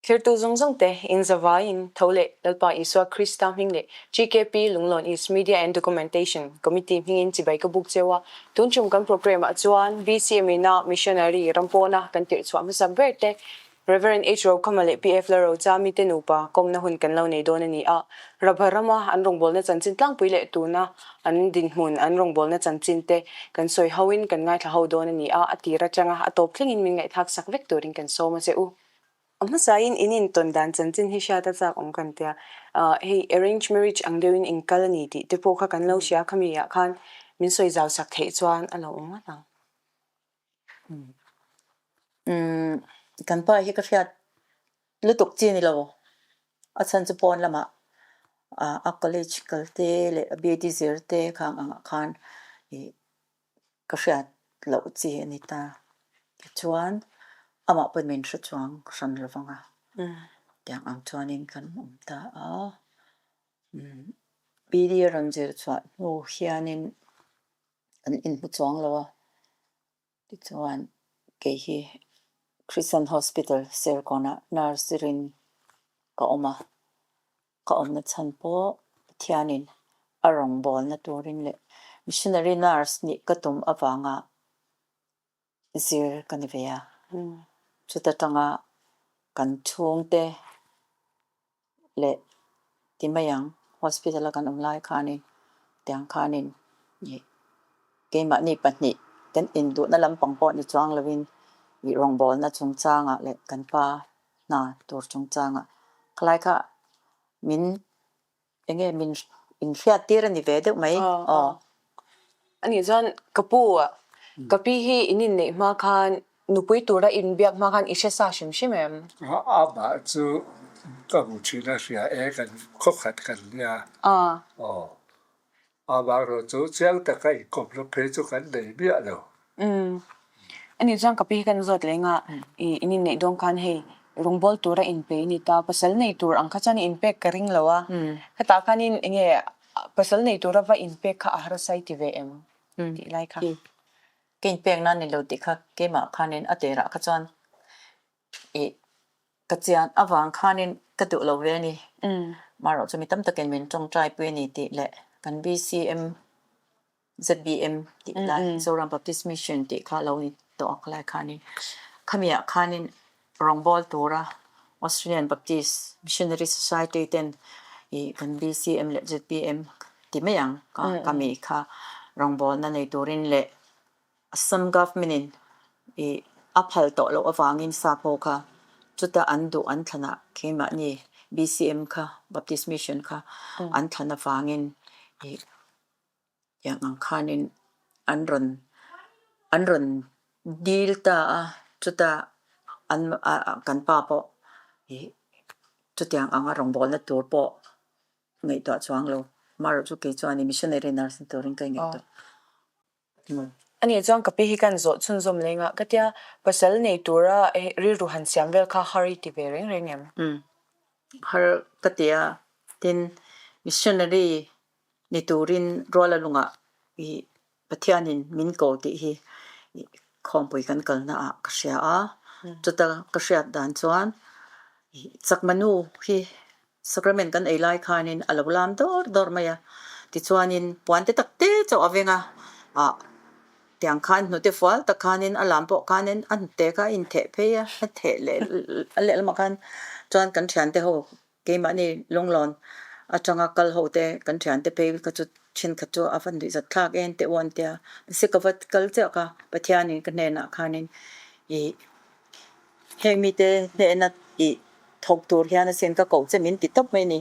Thirtu zawng zawng te in zavaiin tho leh Lalpa Isua Krista hming leh GKP Lunglawn East Media and Documentation Committee hmingin chibai ka buk cheu a. Tun tum kan programme ah chuan BCM ina Missionary rampawna kan tirh chhuah hmasa ber te Rev. H. Rokhama leh PF Lalrocha mite nupa kawmna hun kan lo nei dawn a ni a. Rabha rama an rawngbawlna chanchin tlangpui leh tuna an dinhmun an rawngbawlna chanchin te kan sawi hoin kan ngaithla ho dawn a ni a, a tir atanga a tawp thlengin min ngaihthlak sak vek turin kan sawm a che u. A hmasain in intawn dan chanchin hi hriat a chak awm kan tia, hei arrange marriage ang deuhin in kal a ni tih te pawh kha kan lo hria khami ah khan min sawi zau sak theih chuan a lo awm ngawt ang. Umm kan pa hi ka hriat lutuk chi ni lo, a chhan chu pawn lamah a college kal te leh a BD zir te khang angah khan ih ka hriat loh chi a ni ta. Tichuan amah pawhin min hre chuang hran lo vang a, tiang ang chuanin kan awm ta a. BD a rawn zir chhuah hnu hianin An inhmu chuang lo a, tichuan kei hi Christian Hospital Serkawnah nurse zirin ka awm a, ka awmna chhan pawh Pathianin a rawngbawlna turin leh missionary nurse nih ka tum avanga zir ka ni ve a, chuta tanga kan chhungte leh ti mai ang hospital a kan awm lai khanin tiang khanin ih keimahni pahnih kan induhna lampang pawh ni chuang lovin ih rawngbawlna chungchangah leh kan pa hna tur chungchangah khalai kha min Enge min inhriat tir a ni ve deuh mai aw. Ani chuan ka pu a, ka pi hi in inneih hma khan nupui tura inbiak hma khan i hre sa hrim hrim em? Amah chu ka hmu thin a hria e, kan khawkhat kan nia. Aw. Amah erawh chu chiang taka inkawp na phei chu kan nei miah lo. Umm. Ani chuan ka pi hi kan zawt leng a, i in inneih dawn khan hei rawngbawl tura inpe i ni ta, pasal nei tur ang kha chuan i inpek ka ring lo a, hetah khanin enge pasal nei tura va inpek kha a harsa i ti ve em tih lai kha. Ka inpek nan ni lo tih kha keimah khanin a terah kha chuan i ka chian avang khanin ka duh lo ve a ni. Marawh chu mi tam takin min tawngtai pui a ni tih leh kan BCM ZBM tih lai Zoram Baptist Mission tih kha lo ni tawh ang lai khanin khamiah khanin rawngbâwl tura Australian Baptist Missionary Society ten ih kan BCM leh ZBM ti mai ang ka ka mi kha rawngbâwlna nei turin leh Assam Government in ih a phal tawh loh avangin sap ho kha chuta an duh an thlanah keimahni BCM kha Baptist Mission kha an thlan avangin ih Tiang ang khanin an rawn an rawn dil ta a, chuta an kan pa pawh ih chutiang anga rawngbawlna tur pawh ngaihtuah chuang lo. Amaherawh chu kei chuan missionary nurse ni turin ka ingaihtuah. Ani chuan ka pi hi kan zawh chhunzawm leng a, ka tia pasal nei tura rilru han siam vel kha har i ti ve reng reng em? Umm har ka ti a, tin missionary Ni turin Ruala lungah i Pathianin min ko tih hi khawmpui kan kalna ah ka hria a, chuta ka hriat dan chuan chakma nu hi sacrament kan ei lai khanin a lo lam dawr dawr mai a, tichuanin puan te tak te chauh a veng a, ah tiang khan hnute fual tak khanin a lam pawh khanin a hnute kha a intheh phei a, a theh leh a lehlamah khan chuan kan thiante ho Keimahni lunglawn atanga kal ho te kan thiante phei kha chu thenkhat chu a va nuihzat thlak en teh u an tia. Mahse ka va kal chiah kha Pathianin ka hnenah khanin ih heng mite hnehna ih thawk tur hian asin ka koh che min ti tawp mai a ni.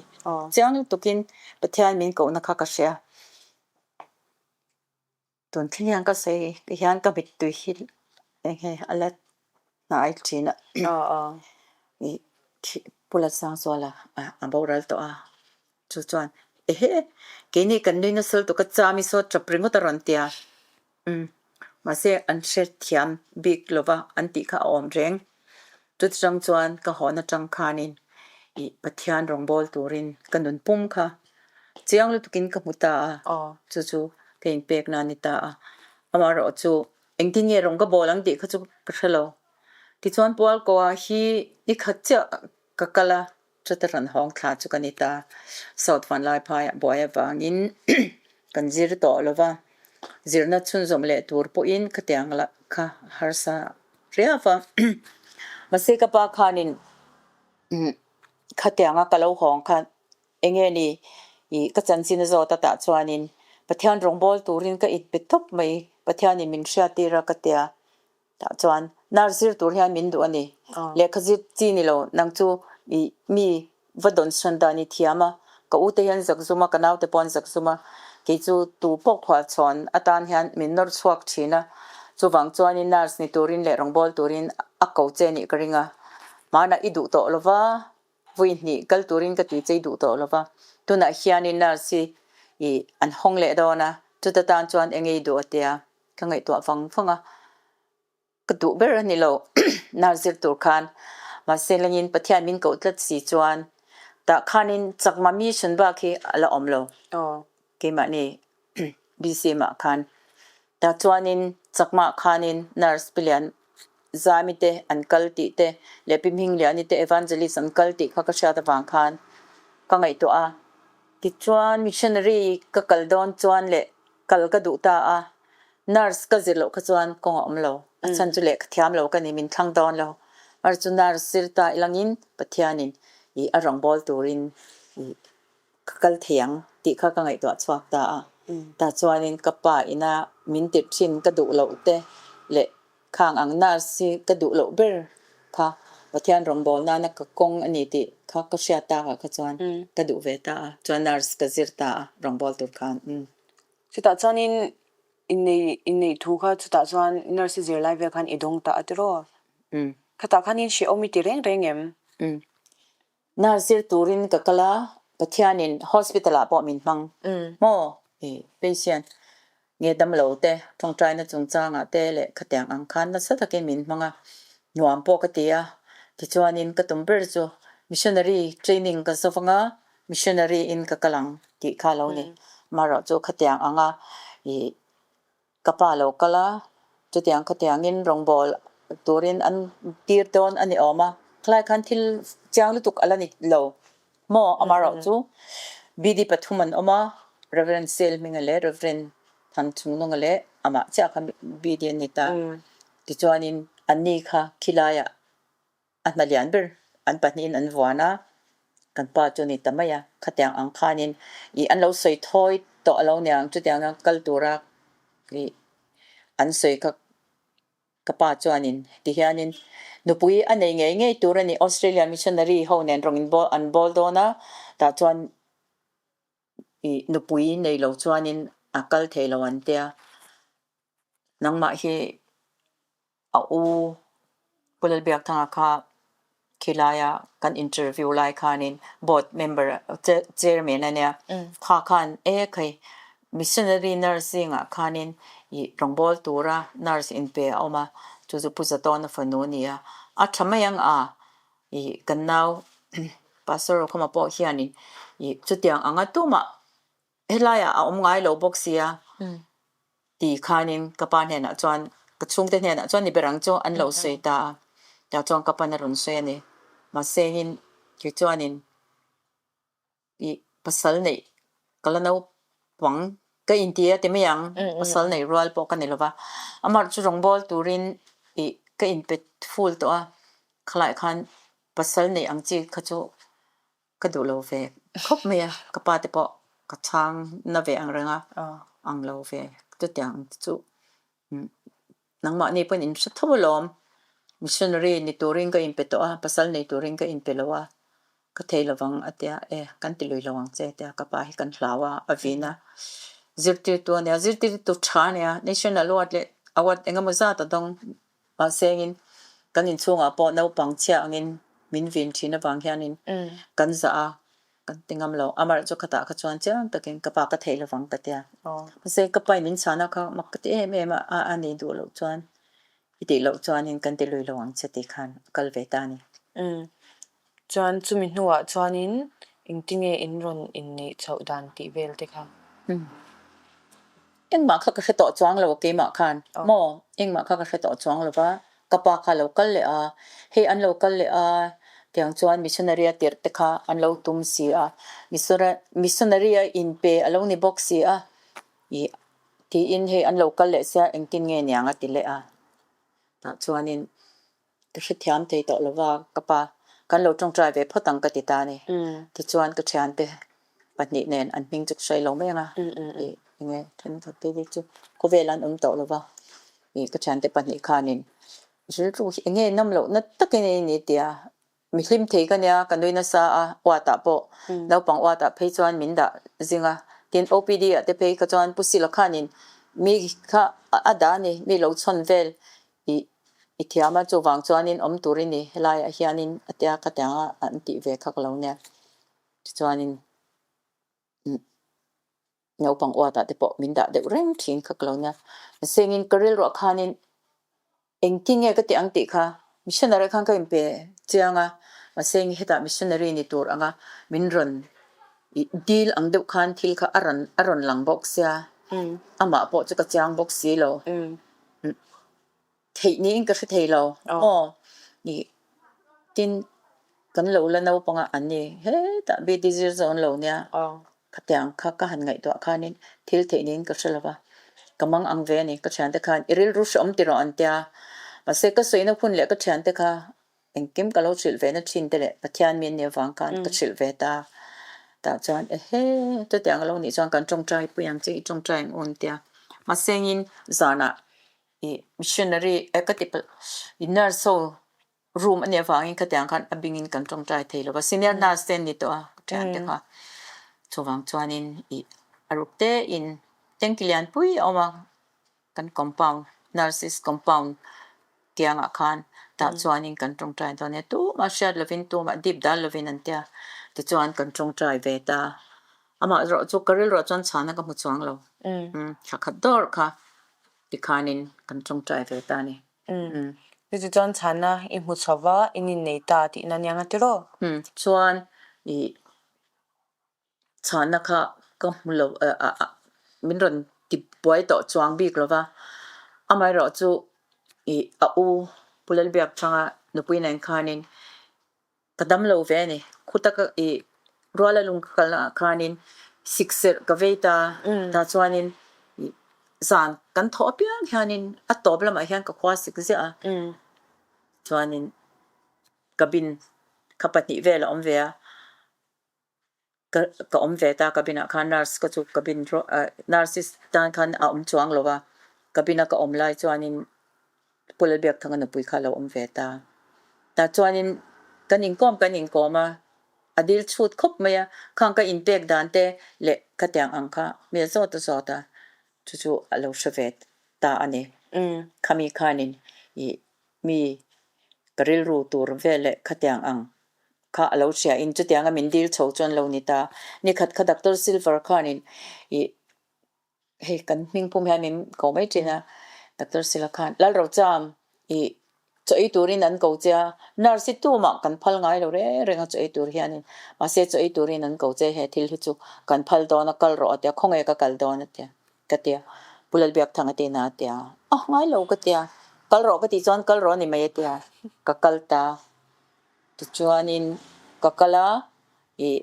Chiang lutukin Pathian min kohna kha ka hria. Tun thleng hian ka sawi hian ka mittui hi eng nge a la hnai thin a, ih Pu Lalsangzuala a boral tawh a, chu chuan ehe keini kan nui nasa lutuk a cham i saw tap ringawt a rawn ti a, umm mahse an hrethiam bik lova an tih kha a awm reng. Chutchang chuan ka hawn atang khanin ih Pathian rawngbâwl turin ka nun pum kha chiang lutukin ka hmu ta a, chu chu ka inpekna a ni ta a. Amaherawh chu engtin nge rawng ka bawl ang tih kha chu ka hre lo. Tichuan Pualkoa hi ni khat chiah. Ka kal a, chuta rawn hawng thla chu ka ni ta. South Vanlaiphaiah buai avangin kan zir tawh lo va, zirna chhunzawm leh tur pawhin khatiang lah kha harsa riau va. Mahse ka pa khanin khatianga ka lo hawng khan eng nge ni ih ka chanchin a zawt a tah chuanin Pathian rawngbâwl turin ka inpe tawp mai, Pathianin min hriattir a ka tia. Tah chuan nurse zir tur hian min duh a ni. Lehkha zir chi ni lo, nang chu i mi va dawn sawn dan i thiam a, ka ute hian zakzum a, ka naute pawh an zakzum a, kei chu tu pawh khualchhawn atan hian min nawr chhuak thin a, chuvang chuanin nurse ni turin leh rawngbâwl turin a ko che nih ka ring a, hmanah i duh tawh lo va, Vui hnih kal turin ka tui chei duh tawh lo va, tunah hianin nurse hi ih an hawng leh dawn a, chuta tan chuan eng ei duh a tia ka ngaihtuah vang vang a, ka duh ber a ni lo nurse zir tur khan, mahse langin Pathian min koh tlat si chuan tah khanin chakma mission bak hi a la awm lo keimahni BCM ah khan. Tah chuanin chakmah khanin nurse Pilian Zami te an kal tih te leh Pi Hmingliani te evangelist an kal tih kha ka hriat avang khan ka ngaihtuah a. Tichuan missionary ka kal dawn chuan leh kal ka duh ta a, nurse ka zir loh kha chuan kawng a awm lo. A chhan chu lehkha thiam lo ka ni, min thlang dawn lo. Mar chu nurse zir ta ilangin Pathianin ih a rawngbâwl turin ih Ka kal thei ang tih kha ka ngaihtuah chhuak ta a. Tah chuanin ka pa ina min tirh thin ka duh loh te leh khang ang nurse hi ka duh loh ber kha Pathian rawngbâwl nana ka kawng a ni tih kha ka hriat takah kha chuan ka duh ve ta a. Chuan nurse ka zir ta a rawngbâwl tur khan. Chutah chuanin innei inneih thu kha chutah chuan nurse i zir lai vel khan i dawng ta a tiraw? Khatah khanin hrehawm i ti reng reng em? Nurse zir turin ka kal a, Pathianin hospital ah pawh min hmang maw? Patient nge damlo te tawngtaina chungchangah te leh khatiang ang khan nasa takin min hmang a, nuam pawh ka ti a. Tichuanin ka tum ber chu missionary training ka zawk anga missionary in ka kal ang tih kha lo ni. Amaherawhchu khatiang anga ih Ka pa lo kal a, chutiang khatiangin rawngbâwl turin an tir dawn a ni awm a, khalai khan thil chiang lutuk a la ni lo maw? Amaherawh chu BD pathum an awm a, Rev. Sel Hminga leh Rev. Thang Chungnunga leh amah chiah kha BD an ni ta. Tichuanin anni kha khilaiah A hna lian ber an pahnihin an vuan a, kan pa chu a ni ta mai a, khatiang ang khanin ih an lo sawi thawi tawh a lo niang chutianga kal tura ih an sawi kha ka pa chuanin tihianin nupui a nei ngei ngei tur a ni Australia missionary ho nen rawng in bawl an bawl dawn a tah chuan ih nupui nei lo chuanin a kal thei lo an tia nangmah hi A u Pu Lalbiakthanga kha khilaia kan interview lai khanin board member chairman a nia. Kha khan e khai missionary nurse zingah khanin ih rawngbâwl tura nurse inpe a awm a, chu chu Pu Zatawna fanu a ni a. A ṭha mai ang a, ih kan nau Pastor Rokhama pawh hianin ih chutiang anga tumah Helaiah a awm ngai lo bawk sia ti khanin ka pa hnenah chuan ka chhungte hnenah chuan ni ber ang chu an lo sawi ta a, tah chuan ka pan a rawn sawi a ni. Mahse in kei chuanin ih pasal neih ka la naupang ka inti a ti mai ang, pasal neih rual pawh ka ni lo va, amah chu rawngbâwl turin ih ka inpe full tawh a, khalaiah khan pasal neih ang chi kha chu Ka duh lo ve khawp mai a, ka pa te pawh ka chhang na ve ang reng a, ang lo ve chutiang ang te chu nangmahni pawhin in hre tho alawm, missionary ni turin ka inpe tawh a, pasal nei turin ka inpe lo a, ka thei lovang a tia, e kan ti lui lo ang che tia ka pa hi kan hlau a, a vin a, zirtirtu a nia, zirtirtu tha a nia, national award leh award engemaw zat a dawng. Mahsengin kan inchhungah pawh naupang chhia angin min vin thin avang hianin kan zah a, kan ti ngam lo. Amah chu khatah kha chuan chiang takin ka pa ka theih lovang ka tia. Mahse ka pain min chhana kha mak ka ti em em a, a a nei duh loh chuan i tih loh chuanin kan ti lui lo ang che tih khan a kal ve ta a ni. Chuan chumi hnuah chuanin engtinge in rawn inneih chhoh dan tih vel te kha? Engmah kha ka hre tawh chuang lo keimah khan maw? Engmah kha ka hre tawh chuang lo va, ka pa kha a lo kal leh a, hei an lo kal leh a, Tiang chuan missionary a tirh te kha an lo tum si a, missionary a inpe a lo ni bawk si a, ih tiin hei an lo kal leh sia engtin nge niang a ti leh a. Tah chuanin ka hrethiam thei tawh lo va, ka pa kan lo tawngtai ve phawt ang ka ti ta a ni. Tichuan ka thiante pahnih nen an hming chu ka hre lo mai ang a, ih enge thenkhat te chu khawvel an awm tawh lo va, ih ka thiante pahnih khanin rilru hi enge nawm loh na takin a ni tia mi hlim thei ka nia ka nui nasa a uat ah pawh naupang uat ah phei chuan min dah zing a tin OPD ah te phei kha chuan Pu Sila khanin mi kha a dah a ni mi lo chhawn vel ih i thiam a chuvang chuanin awm tur i ni helai ah hianin a tia ka tiang a an tih ve kha ka lo nia tichuanin Naupang uatah te pawh min dah deuh reng thin kha ka lo nia. Mahsengin ka rilruah khanin engtin nge ka tih ang tih kha missionary khan ka inpe chiang a, mahseng hetah missionary ni tur anga min rawn dil ang deuh khan thil kha a rawn a rawn lang bawk sia, amah pawh chu ka chiang bawk si lo. Theih niin ka hre thei lo aw ni tin kan lo la naupang a an ni hetah BD zir zawn lo nia khatiang kha ka han ngaihtuah khanin thil theih niin ka hre lo va ka mang ang ve a ni ka thiante khan i rilru hreawm ti rawh an tia mahse ka sawina hun leh ka thiante kha Engkim ka lo hrilh ve na thin te leh Pathian mi an nih avang khan ka hrilh ve ta. Tah chuan ehe chutiang a lo nih chuan kan tawngtai pui ang che i tawngtai ang awn tia. Mahsengin zanah ih missionary eh ka ti palh ih nurse ho room a nih avangin khatiang khan a bingin kan tawngtai thei lo va, senior nurse te an ni tawh a ka thian te kha. Chuvang chuanin ih a ruk tein tanki lianpui a awm a. Kan compound, nurses compound tiangah khan tah chuanin kan tawngtai dawn nia, tumah hriat lovin tumah dip dal lovin an tia, tichuan kan tawngtai ve ta. Amah erawh chu ka rilruah chuan chhana ka hmu chuang lo, thla khat dawr kha tikhanin kan tawngtai ve ta a ni. Chutichuan chhana i hmu chho va, in innei ta tihna aniang a tiraw? Chuan ih Chhahna kha ka hmu lo min rawn ti buai tawh chuang bik lo va, amaherawh chu ih a u Pu Lalbiakthanga nupui nen khanin ka dam lo ve a ni. Khuta ka ih Ruala lung ka kalna ah khanin sikserh ka vei ta, tah chuanin ih zan kan thawh apiang hianin a tawp lamah hian ka khua sik ziah a, chuanin cabin kha pahnih vel a awm ve a. Ka ka awm ve ta cabin ah khan nurse ka chu cabin nurses tan khan a awm chuang lo a, cabin a ka awm lai chuanin Pu Lalbiakthanga nupui kha a lo awm ve ta. Tah chuanin kan inkawm kan inkawm a, a dil chhut khawp mai a, khang ka inpek dan te leh khatiang ang kha mi a zawt a zawt a, chu chu a lo hre ve ta a ni. Khami khanin ih mi ka rilru tur vel leh khatiang ang kha a lo hria in chutianga min dil chho chuan lo ni ta. Nikhat kha Doctor Silver khanin ih hei kan hming pum hian min ko mai thin a, Doctor Sila khan Lalrocham ih chaw ei turin an ko che a, nurse hi tumah kan phal ngai lo reng reng a chaw ei tur hianin mahse chaw ei turin an ko che he thil hi chu kan phal dawn a kal rawh a tia khawnge ka kal dawn a tia ka tia Pu Lalbiakthanga te ina a tia a ngai lo ka tia kal rawh ka tih chuan kal rawh a ni mai a tia ka kal ta. Tichuanin ka kal a, ih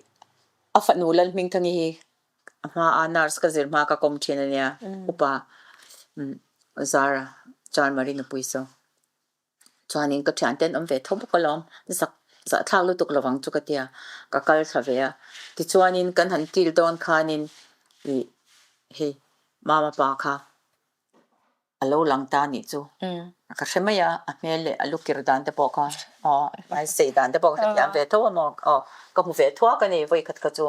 a fanu Lalhmingthangi hi a hma a nurse ka zir hma ka kawm thin a nia, upa Zara Charmari nupui chu. Chuanin ka thiante an awm ve tho bawk alawm, zak zahthlak lutuk lovang chu ka tia, ka kal thla ve a. Tichuanin kan han kil dawn khanin ih hei mama pa kha A lo lang ta nih chu. Ka hre mai a, a hmel leh a lu kir dan te pawh kha aw a sei dan te pawh ka hrethiam ve tho a maw aw ka hmu ve thuak a ni vawikhat kha chu.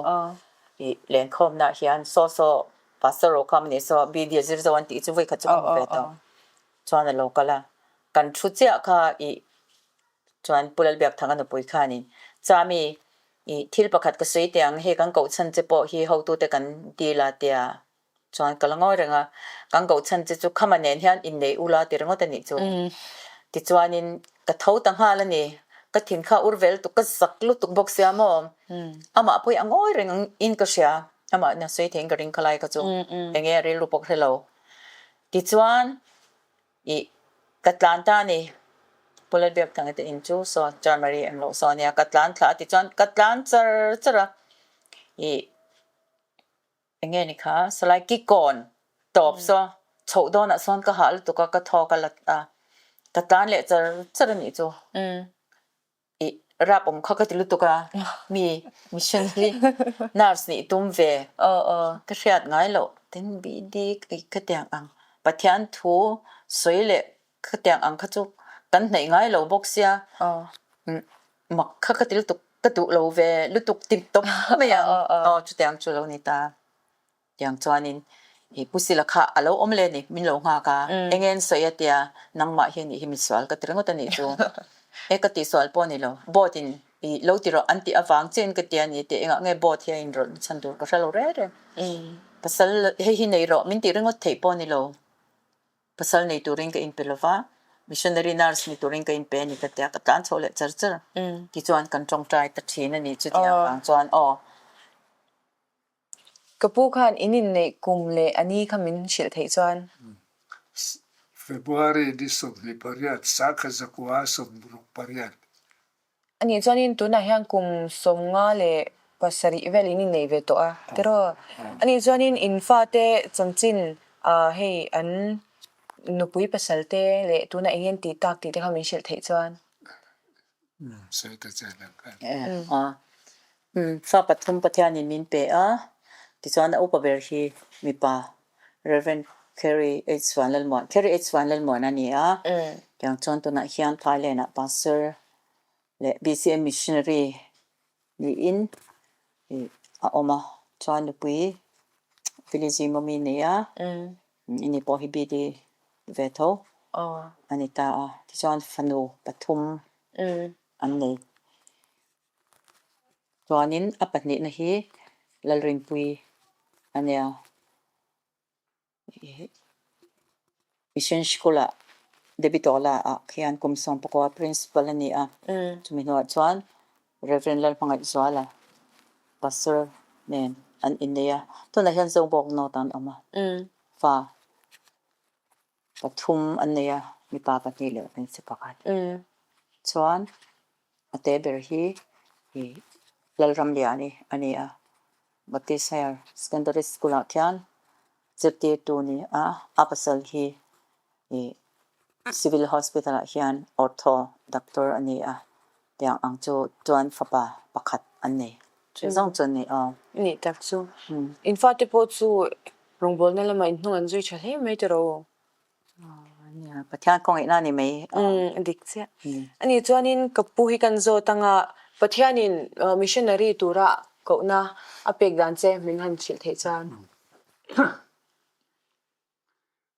Ih lenkhawmna hian saw saw Pastor Rokham a nih saw BD a zir zo an tih chu vawikhat chu ka hmu ve tawh. Chuan a lo kal a, kan thu chiah kha ih chuan Pu Lalbiakthanga nupui khanin Chami ih thil pakhat ka sawi teh ang hei kan kohchhan che pawh hi hotute kan dil a tia Chuan ka la ngawi reng a, kan koh chhan che chu khama nen hian innei ula ti ringawt a nih chu. Tichuanin ka tho ta nghal a ni, ka thin kha ur vel tuk ka zak lutuk bawk sia maw? Amah pawh hi a ngawi reng in ka hria, amah in a sawi theiin ka ring khalai kha chu eng nge a rilru pawh ka hre lo. Tichuan ih ka tlan ta a ni. Pu Lalbiakthanga te in chu saw Chanmari an lo saw ania ka tlan thla a tichuan ka tlan char char a ih eng nge ni kha sawlai kikawn tawp saw chhoh dawnah sawn ka hah lutuk a ka thaw ka lat a ka tlan leh char char a nih chu. I rap awm kha ka ti lutuk a, mi missionary nurse nih tum ve ka hriat ngai loh tin BD ka tiang ang Pathian thu sawi leh ka tiang ang kha chu kan hnaih ngai lo bawk sia mak kha ka ti lutuk ka duh lo ve lutuk ti tawp mai ang aw chutiang chu lo ni ta. Tiang chuanin i Pu Sila kha a lo awm le ni, min lo nghak a, enge an sawi a tia, nangmah hian i hi misual ka ti ringawt a nih chu. E ka tihsual pawh a ni lo, boat in i lo ti rawh an tih avang chiahin ka ti a ni tih engah nge boat hi a inrawlh chhan tur ka hre lo reng reng. Pasal hei hi nei rawh min tih ringawt theih pawh a ni lo. Pasal nei turin ka inpe lo va, missionary nurse ni turin ka inpe a ni ka ti a, ka tlan chho leh char char. Tichuan kan tawngtai ta thin a ni chutiang avang chuan aw. Ka pu khan in inneih kum leh a ni kha min hrilh theih chuan. February ni 28, sangkhat zakua 68. Anih chuanin tunah hian kum 57 vel in inneih ve tawh a tiraw? Anih chuanin in fate chanchin hei an nupui pasal te leh tunah eng nge an tih tak tih te kha min hrilh theih chuan. Fa pathum Pathianin min pe a, tichuan a upa ber hi mipa Rev. Kerry H. Vanlalmuan, Kerry H. Vanlalmuan a ni a, tiang chuan tunah hian Thailand-ah Pastor leh BCM Missionary niin a awm a, chuan nupui Village Mawmi nei a, Ini pawh hi BD ve tho a ni ta a, tichuan fanu pathum an nei. Chuanin a pahnihna hi Lalrinpuii a nia. Mission School-ah Debitola-ah khian kum 19 Principal a ni a, chumi hnuah chuan Rev. Lalhmangaihzuala Pastor nen an innei a, tunah hian Zobawk North an awm a, fa pathum an nei a, mipa pahnih leh hmeichhe pakhat. Chuan a te ber hi Lalramliani a ni a, Baptist Higher Secondary School-ah khian zirtirtu ni a, a pasal hi Civil Hospital ah hian Ortho Doctor a ni a, tiang ang chu chuan fapa pakhat an nei. Chu zawng chu an ni aw. Nih tak chu. In fate pawh chu rawngbawlna lamah in hnung an zui tha hle mai tiraw u? Nia, Pathian kawngaihna a ni mai. A dik chiah. Ani chuanin ka pu hi kan zawt anga Pathianin missionary tura kohna a pek dan che min han hrilh theih chuan.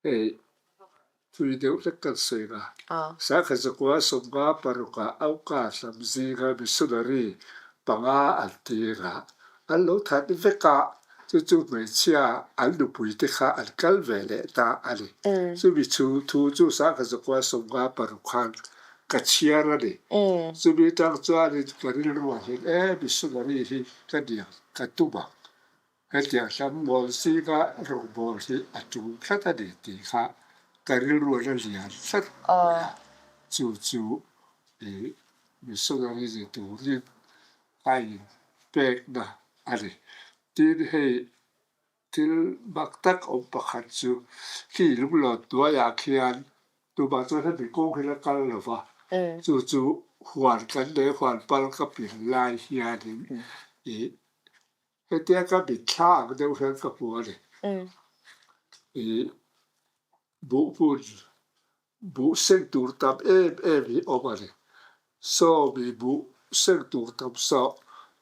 Hei, thui deuh hlek kan sawi nga. Sangha zakua 56 ah Auka hlam zinga missionary panga an tir a, an lo that vek a, chu chu hmeichhia an nupui te kha an kal ve leh ta a ni. Chumi chu thu chu sangha zakua 56 khan ka chhiar a ni. Chumi tang chuanin ka rilruah hian e missionary hi ka niang ka tum ang. Hetiang hlam mawl zinga rawngbawl hi a tul tlat a ni tih kha ka rilru a la lian tlat mai a, chu chu i missionary ni turin a inpekna a ni. Tin, hei thil mak tak awm pakhat chu khi lunglawn hnuaiah khian tumah chuan hemi kawng hi la kal lo va, chu chu huan kan nei huan pal ka pin lai hianin i Hetia ka mitthla ang deuh hian ka hmu a ni. I buh hmun, buh seng tur tam em em hi awm a ni. Saw mi buh seng tur tam saw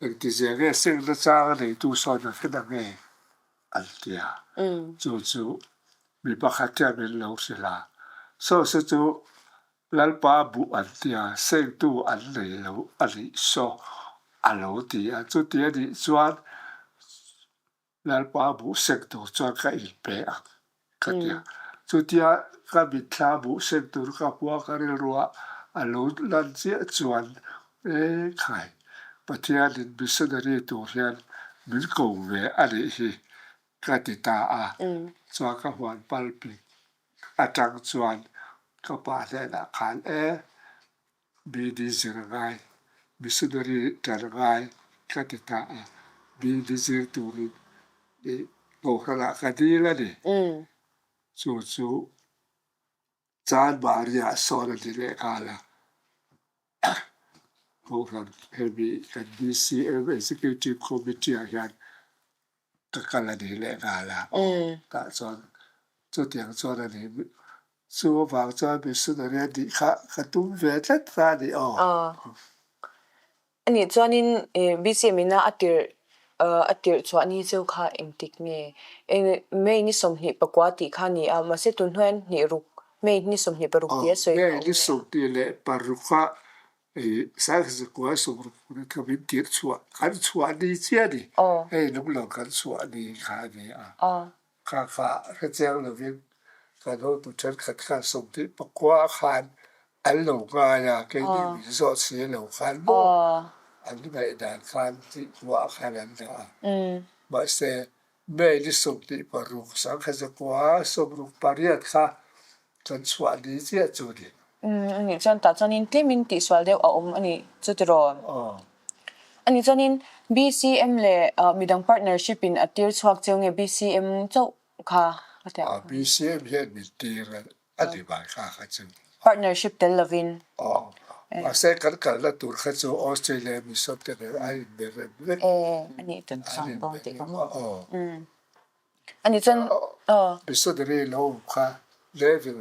engti zia nge seng na chang a neitu sawn a hre na nge an ti a. Chu chu mi pakhat hian min lo hrilh a. Saw se chu Lalpa buh an tia, sengtu an nei lo a nih saw a lo ti a. Chuti a nih chuan Lalpa buh seng tur chuan ka inpe ang ka ti a. Chutia ka mitthla buh seng tur ka hua ka rilrua a lo lan chiah chuan e khai, Pathianin missionary tur hian min ko ve a nih hi ka ti ta a. Chuan ka huan palpit atang chuan ka pa hnenah khan e. BD zir a ngai, missionary ṭan a ngai ka ti ta a, BD zir turin i Kohhranah ka dil a ni. Chu chu Chanmariah sawn a ni lehnghal a. Kohhran hemi kan BCM Executive Committee-ah hian ka kal a ni lehnghal a, tah chuan chutiang chuan a ni. Chu avang chuan missionary a nih kha ka tum ve tlat ta a ni aw. A nih chuanin BCM ina a tirh a tirh chhuah ni cheu kha engtik nge? May ni 24 tih kha a ni a, mahse tun hnuaiah hnih ruk May ni 26 tih a sawi kha a awm leh a. May ni 26 ah Sakhzakua sawmruk pawh kha min tirh chhuah kan chhuah ni chiah a ni. Hei lunglo kan chhuah ni kha a ni a. Kha kha hrechiang lovin kan hotu thenkhat khan 29 khan an lo ngai a, keini min zawh si lo khan maw an ngaihdan khan tihkuah khan an dah a. Mahse, May ni 26 1968 kha kan chhuah ni chiah chu ni. A nih chuan tah chuanin tlemin tihsual deuh a awm a nih chu tiraw? A nih chuanin BCM leh midang partnership in a tir chhuak cheu nge BCM chauh kha a ti ang? BCM hian min tir a ni mai kha kha chu. Partnership tel lovin. Aw. Mahse kan kalna tur kha chu Australia mission te nen a inbe rem vek. A nih chuan sang dawn tih ka hmu. Aw. A nih chuan aw. Missionary lo awm kha level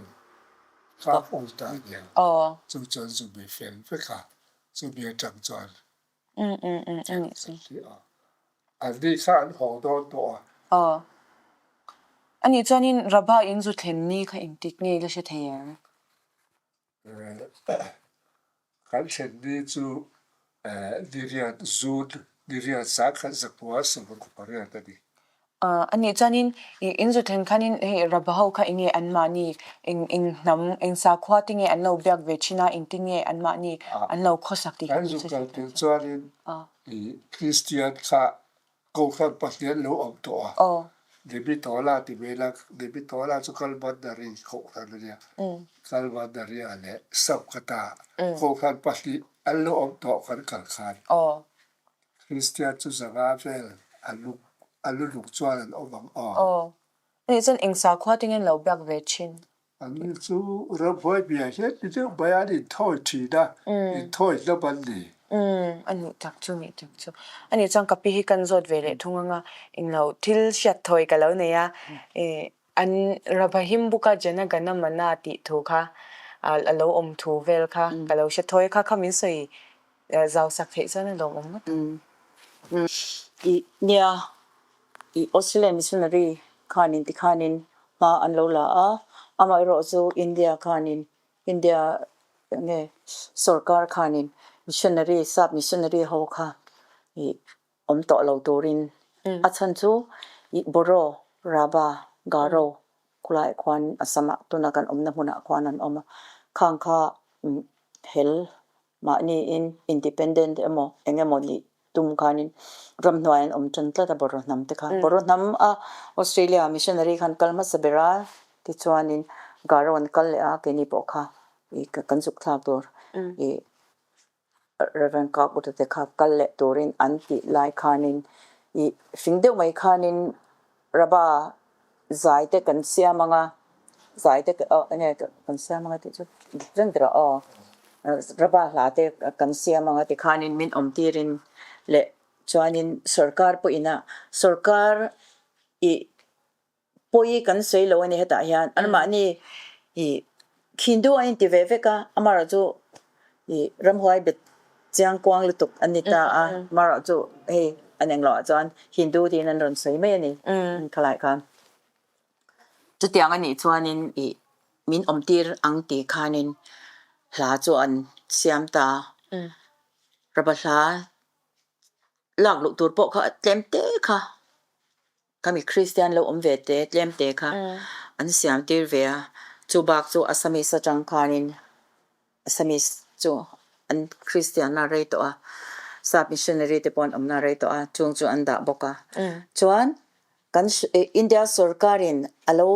kha awm ta a nia. Aw. Chu chuan zumi fel vek a, chumi atang chuan. A nih chu. An ni kha an haw dawn tawh a. Aw. A nih chuanin Rabha in zu thlen ni kha engtik nge i la hre thei em? Kan thlen ni chu niriat June niriat 1968 a ni. A nih chuanin in zu thlen khanin hei Rabha ho kha enge anmahni eng eng hnam eng sakhua te nge an lo biak ve thin a engtin nge anmahni an lo khawsak tih kha Kan zu kal tir chuanin Kristian kha Kohhran pahnih an lo awm tawh a, Debitola ti mai ila, Debitola chu Kalbandari kohhran a nia, Kalbandaria leh Samkata kohhran pahnih an lo awm tawh kan kal khan Kristian chu zanga vel a lu lung chuan an awm ang aw. Anih chuan eng sakhua te nge an lo biak ve thin? Anni chu ramhuai bia hian mi deuh mai an inthawi thin a, inthawi hlawm an ni. Umm, a nih tak chu, nih tak chu. A nih chuan ka pi hi kan zawt ve leh thung anga englo thil hriat thawi ka lo nei a, eh an Rabahim buka Jana Gana Mana tih thu kha a lo awm thu vel kha ka lo hre thawi kha kha min sawi zau sak theih chuan a lawmawm ngawt ang. I nia, i Australia missionary khanin tikhanin hma an lo la a, amaherawh chu India khanin India nge sorkar khanin missionary sap missionary ho kha i awm tawh lo turin a chhan chu i Boro, Rabha, Garo khulaiah khuan Assam ah tuna kan awmna hmunah khuan an awm a, khang kha hel Mahniin independent emaw eng emaw nih tum khanin ramhnuai an awm tan tlat a Boro hnam te kha. Boro hnam a Australia missionary khan kal hmasa ber a tichuanin Garo an kal leh a keini pawh kha i kan zuk thlak tur i Reverend Kirkwood te kha kal leh turin an tih lai khanin i hring deuh mai khanin Raba zai te kan siam ang a, zai te enge kan siam ang a tih chu reng tirah aw, Raba hla te kan siam ang a tikhanin min awm tirin leh chuanin sorkar pawhin a sorkar ih pawi kan sawi lo a ni hetah hian anmahni ih Hindu a inti ve vek a, amaherawh chu ih ramhuai bet chiang kuang lutuk an ni ta a, amaherawh chu hei an englo ah chuan Hindu tiin an rawn sawi mai a ni khalai khan. Chutiang a nih chuanin ih min awm tir ang tih khanin hla chu an siam ta a, raba hla lak luh tur pawh kha tlem te kha. Ka mi Kristian lo awm ve te tlem te kha an siam tir ve a, chu bak chu Assamese atang khanin Assamese chu an Kristian a rei tawh a, sap missionary te pawh an awmna a rei tawh a, chung chu an dah bawk a. Chuan kan India sorkarin a lo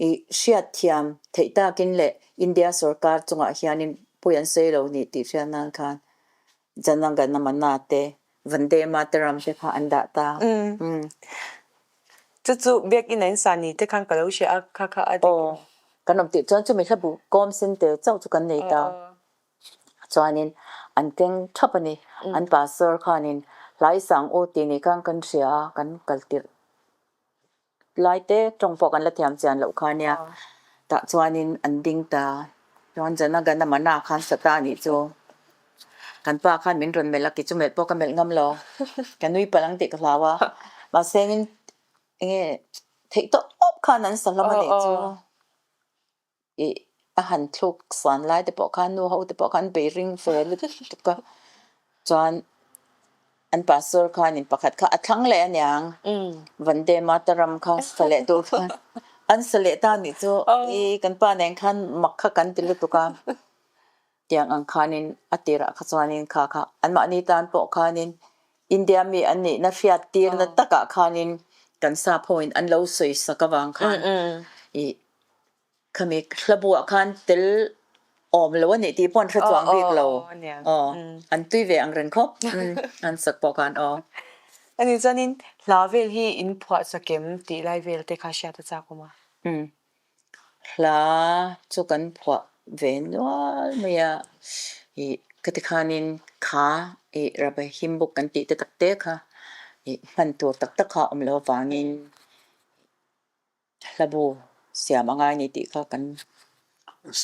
i hriatthiam theih takin leh India sorkar chungah hianin. pawi an sawi lo nih tih hriat nan khan Jana Gana Mana te Vande Mataram te kha an dah ta. Chu chu biakinn a in sa ni te khan ka lo hria a kha kha a dik. Aw kan awm tih chuan chumi hlabu kawm sen tel chauh chu kan nei ta. Chuanin an keng thap a ni. An pastor khanin Hlaisang u tih ni khan kan hria a kan kal tirh Lai te tawng pawh kan la thiam chian loh kha nia. Tah chuanin an ding ta. Chuan Jana Gana Mana khan sa ta anih chu. Kan pa khan min rawn melh a, kei chu melh pawh ka melh ngam lo. Ka nui palh ang tih ka hlau a. Mahse engin enge theih tawp khan an sa hlawm anih chu. Ih a han thluk suan lai te pawh khan nu ho te pawh khan bei ring ve lutuk a chuan an pastor khanin pakhat kha a thlang leh aniang Vande Mataram kha sa leh tur khan an sa leh ta anih chu ih kan pa nen khan mak kha kan ti lutuk a tiang ang khanin a tirah kha chuanin kha kha anmahni tan pawh khanin India mi an nihna hriat tirna takah khanin kan sap hoin an lo sawi sak avang khan ih Khami hlabuah khan tel awm lo a nih tih pawh an hre chuang bik lo. Aw, an tui ve ang reng khawp. An sak pawh khan aw. Ani chuanin hla vel hi in phuah chakem tih lai vel te kha hriat a chak awm a. Hla chu kan phuah ve nual mai a. Ih khati khanin kha ih Rabbi Himbuk kan tih te tak te kha ih hman tur tak tak kha a awm lo avangin Hlabu siam a ngai ni tih kha kan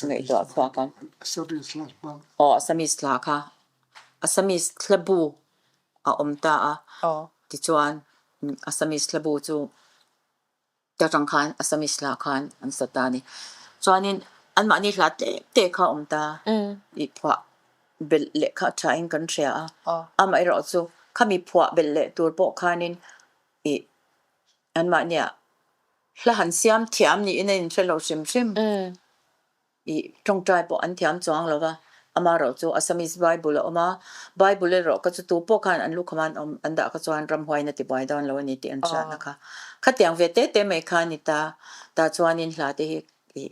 ngaihtuah chhuak a. Assamese hla hmang. Aw, Assamese hla kha. Assamese hlabu a awm ta a. Tichuan Assamese hlabu chu ta tang khan Assamese hla khan an sa ta a ni. Chuanin anmahni hla tlem te kha a awm ta. I phuah belh leh kha a tha in kan hria a. Amaherawhchu chu khami phuah belh leh tur pawh khanin i Anmahnia hla han siam thiam niin a inhre lo hrim hrim. I tawngtai pawh an thiam chuang lo va, amaherawh chu Assamese Bible a awm a, Bible erawh kha chu tu pawh khan an lukham an awm an dah kha chuan ramhuaiin a tibuai dawn lo a ni tih an hriatna kha. Khatiang ve te te mai kha a ni ta. Tah chuanin hla te hi i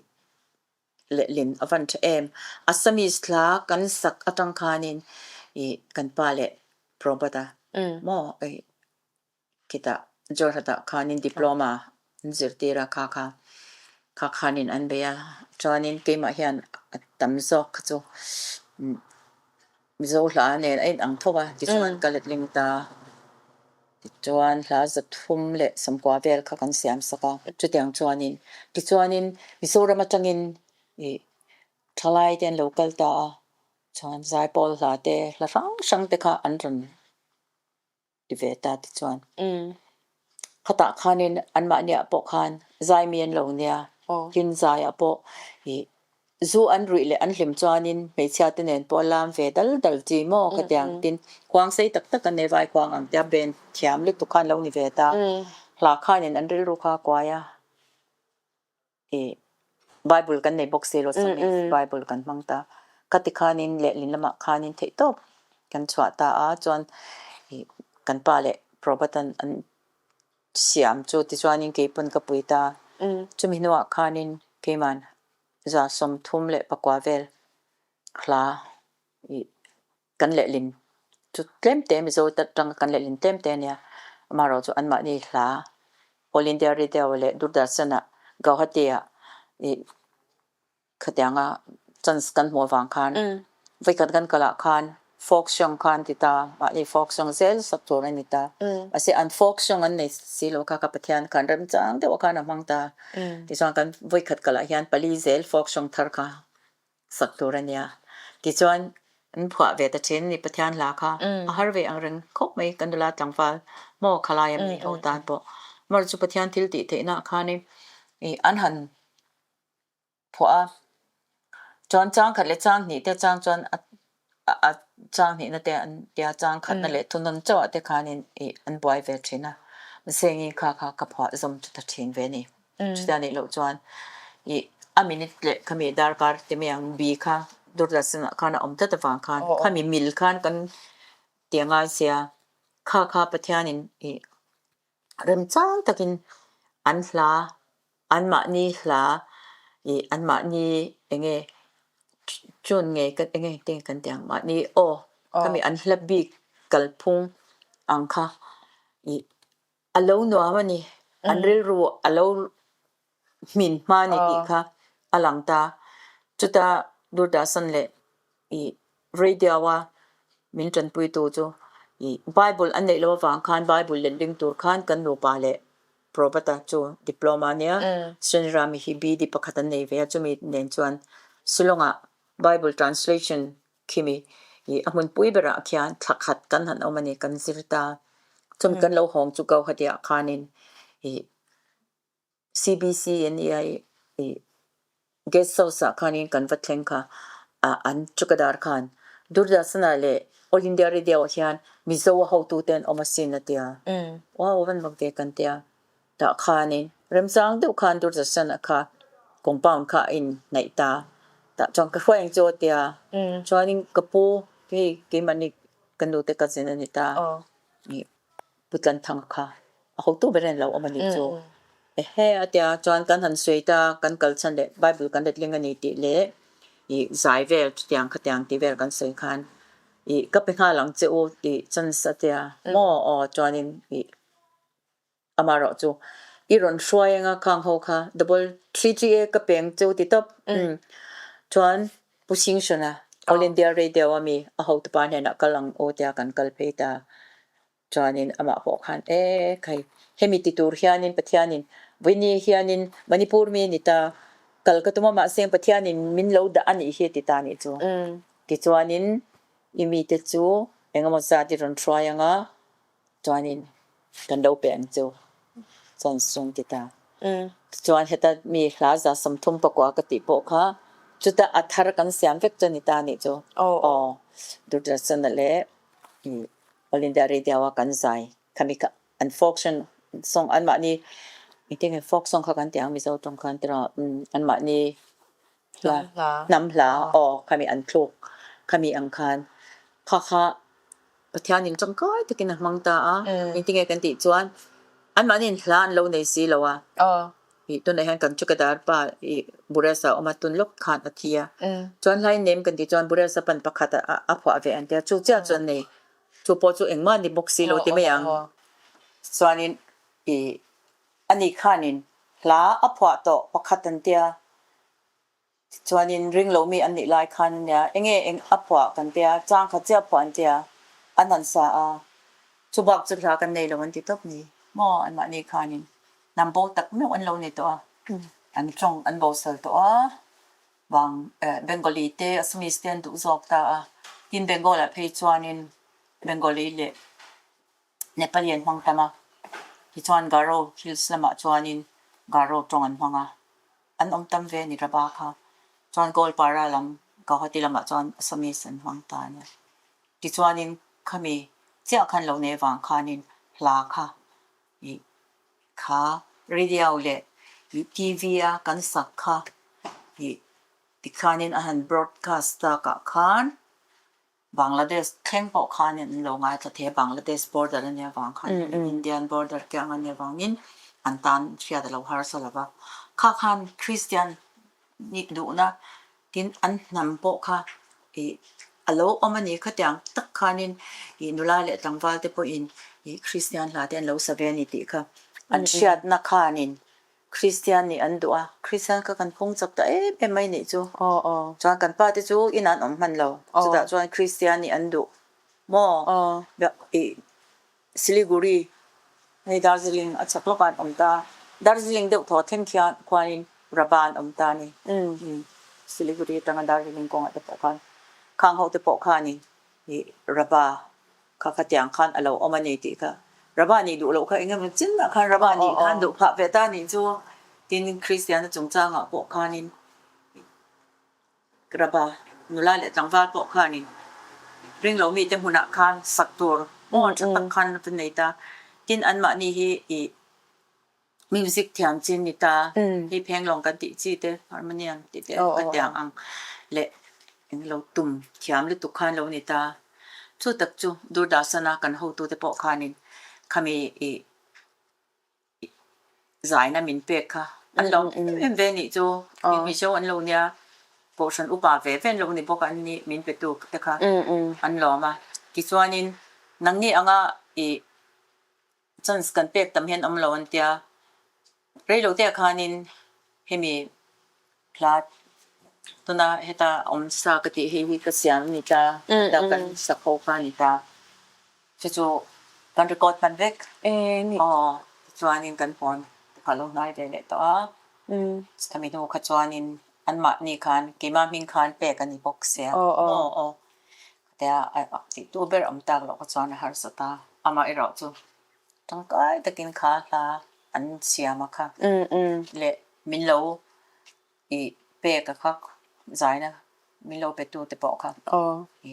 lehlin a van tha em. Assamese hla kan sak atang khanin i kan pa leh Prabhupada maw i Khitah Jorhat-ah khanin diploma an zirtir a, kha kha kha khanin an bei a. Chuanin keimah hian a tam zawk kha chu Mizo hla nen a inang tho a, tichuan ka letling ta. Tichuan hla 300 leh 90 vel kha kan siam sak a. Chutiang chuanin tichuanin Mizoram atangin ih thalai te an lo kal ta a, chuan Zaipawl hla te hla hrang hrang te kha an rawn ti ve ta ti chuan khatah khanin anmahniah pawh khan zaimi an lo nia tin zaiah pawh ih zu an ruih leh an hlim chuanin hmeichhia te nen pawh lam ve dal dal chi maw khatiang tin khuang sei tak tak an nei vai khuang ang tia ben thiam lutuk khan lo ni ve ta hla khanin an rilru kha a kuai a. I Bible kan nei bawk si lo chuan Bible kan hmang ta. Khati khanin lehlin lamah khanin theihtawp kan chhuah ta a, chuan i kan pa leh Prabhatan an siam chu tichuanin keipawn ka pui ta. Chumi hnuah khanin keiman 34 vel hla i kan lehlin chu tlem te Mizo atanga kan lehlin tlem te ania amaherawh chu anmahni hla All India Radio leh Doordarshan ah Guwahati ah ih khatianga chance kan hmuh avang khan vawikhat kan kal ah khan folk song kha an ti ta mahni folk song zel sak tur a ni ta mahse an folk song an nei si lo kha ka Pathian khan remchang deuh khan a hmang ta tichuan kan vawikhat kal ah hian pali zel folk song thar kha sak tur a nia. Tichuan an phuah ve ta thin ni Pathian hla kha a har ve ang reng khawp mai kan nula tlangval maw khalai a mi ho tan pawh. Mar chu Pathian thil tih theihna ah khanin ih an han phuah a, chuan chang khat leh chang hnih te chang chuan a a chang hnihna te an tia chang khatna leh thunawn chauh ah te khanin ih an buai ve thin a. Mahse engin kha kha ka phuah zawm chu ta thin ve a ni. Chutia nih loh chuan ih a minute leh khami darkar te mai ang bi kha Doordarshan ah khan a awm tlat avang khan khami mil khan kan ti a ngai sia kha kha Pathianin ih remchang takin an hla anmahni hla ih anmahni eng nge. Tune ngei ka enge te kan ti ang mahni aw khami an hla bik kalphung ang kha ih a lo nuam a ni an rilru a lo hmin hma a ni tih kha a lang ta chuta Doordarshan leh ih radio a min tanpuitu chu ih Bible an neih loh avang khan Bible letling tur khan kan nupa leh Probata chu diploma a nia, Srinirami hi BD pakhat an nei ve a, chumi nen chuan Shillong-ah Bible translation khimi ih a hmunpui berah khian thla khat kan han awm a ni, kan zir ta. Chumi kan lo hawng chu Guwahati-ah khanin ih CBC a nia ih Guest house ah khanin kan va thleng kha ah an chukadar khan Doordarshan-ah leh All India Radio ah hian Mizo a hotute an awm asin a tia. Wow van vak ve kan tia. Tah khanin remchang deuh khan Doordarshan-ah kha compound kha a inhnaih ta. Tah chuan ka hruai ang chu a tia. Chuanin ka pu hei keimahni ka nute cousin a ni ta. Pu Tlanthanga kha a hotu ber in lo awm a nih chu. Ehe a tia chuan kan han sawi ta kan kal chhan leh Bible kan letling a ni tih leh ih zai vel chutiang khatiang tih vel kan sawi khan ih ka pe nghal ang che u tih chance a tia maw aw chuanin ih amaherawh chu i rawn hruai anga khang ho kha double 3GA ka pe ang che u ti tawp chuan Pu Singshona All India Radio a mi a hotupa hnenah kal ang u tia kan kal phei ta. Chuanin amah pawh khan e khai hemi ti tur hianin Pathianin vawiini hianin Manipur mi a ni ta, kal ka tum a mahse Pathianin min lo dah a nih hi a ti ta nih chu. Tichuanin i mite chu engemaw zat i rawn hruai ang a, Chuanin kan lo pe ang chu chuan sum ti ta. Tichuan heta mi hla za 30 pakua ka tih pawh kha chuta a thar kan siam vek chu a ni ta nih chu. Aw Doordarshan-a leh All India Radio-a kan zai khami kha an folk song anmahni engtin nge folk song kha kan tih ang Mizo tawng khan tiraw anmahni hla hnam hla aw khami an thluk khami ang khan kha kha Pathianin tangkai takin a hmang ta a, engtinge kan tih chuan anmahniin hla an lo nei si lo a, ih tunah hian kan chukadar pa ih Buresa a awm a, tun lawk khan a thi a, chuan hlain nem kan tih chuan Buresa pan pakhat a phuah ve an tia, chu chiah chuan nei chu pawh chu engmah ni bawk si lo ti mai ang, chuanin ih ani khanin hla a phuah tawh pakhat an tia. Chuanin ring lomi an nih lai khan nia enge eng a phuah kan tia, chang khat chiah phuah an tia, an han sa a, chubak chu hla kan nei lo an ti tawp ni maw anmahni khanin hnam bo tak meuh an lo ni tawh a, an tawng an bosal tawh a, vang Bengali te Assamese te an duh zawk ta a, tin Bengal ah phei chuanin Bengali leh Nepali an hmang tam a, tichuan Garo Hills lamah chuanin Garo tawng an hmang a. An awm tam ve a ni Raba kha. Chuan Goalpara lam Guwahati lamah chuan Assamese an hmang ta a nia. Tichuanin khami chiah khan lo nei vang khanin hla kha ih kha radio leh ih TV a kan sak kha ih tikhanin a han broadcast takah khan Bangladesh thleng pawh khan an lo ngaithla thei a, Bangladesh border a nia vang khan Indian border kiang a nia vangin an tan hriat a lo harsa lo va. Kha khan Christian nih duhna tin an hnam pawh kha ih a lo awm a ni khatiang tak khanin ih nula leh tlangval te pawhin ih Christian hla te an lo sa ve a ni tih kha an hriatna khanin Kristian nih an duh a, Kristian kha kan phung chak ta em em mai nih chu. Chuan kan pa te chu inah an awm hman lo, chutah chuan Kristian nih an duh maw? Ih Siliguri hei Darjeeling a chhak lawkah an awm ta, Darjeeling deuh thaw thleng khian khuanin Raba an awm ta a ni. Siliguri atanga Darjeeling kawngah te pawh khan khang ho te pawh khanin ih Raba Kha khatiang khan a lo awm a ni tih kha Raba nih duh loh kha eng emaw chinah khan Raba nih khan duh phah ve ta nih chu tin Kristiana chungchangah pawh khanin Raba nula leh tlangval pawh khanin ring lo mite hmunah khan sak tur maw tha tak khan a nei ta tin anmahni hi ih Music thiam chin ni ta, hei phenglawng kan tih chi te, harmonium tih te ka tiang ang leh eng lo tum thiam lutuk khan lo ni ta. Chu tak chu Doordarshan-a kan hotute pawh khanin khami ih zaina min pek kha an lo em em ve nih chu, Mizo an lo nia. Kohhran upa ve ve an lo ni bawk a, an ni min petu te kha an lawm a. Tichuanin nangni anga i chance kan pek tam hian awm lo an tia. Reilo te ah khanin hemi hla tuna heta awm sa ka tih hei hi ka siam a ni ta, heta kan sak ho kha a ni ta. Chu chu kan record hman vek. Aw tichuanin kan phone te kha a lo hnai ve leh tawh a. Chutami hnu kha chuanin anmahni khan keimah hming khan pek a ni bawk sia. Aw aw tia tihtu ber awm tak loh kha chuan a harsa ta. Amaherawh chu tangkai takin kha hla an siam a kha leh min lo i pek a kha zaina min lo pe tu te pawh kha i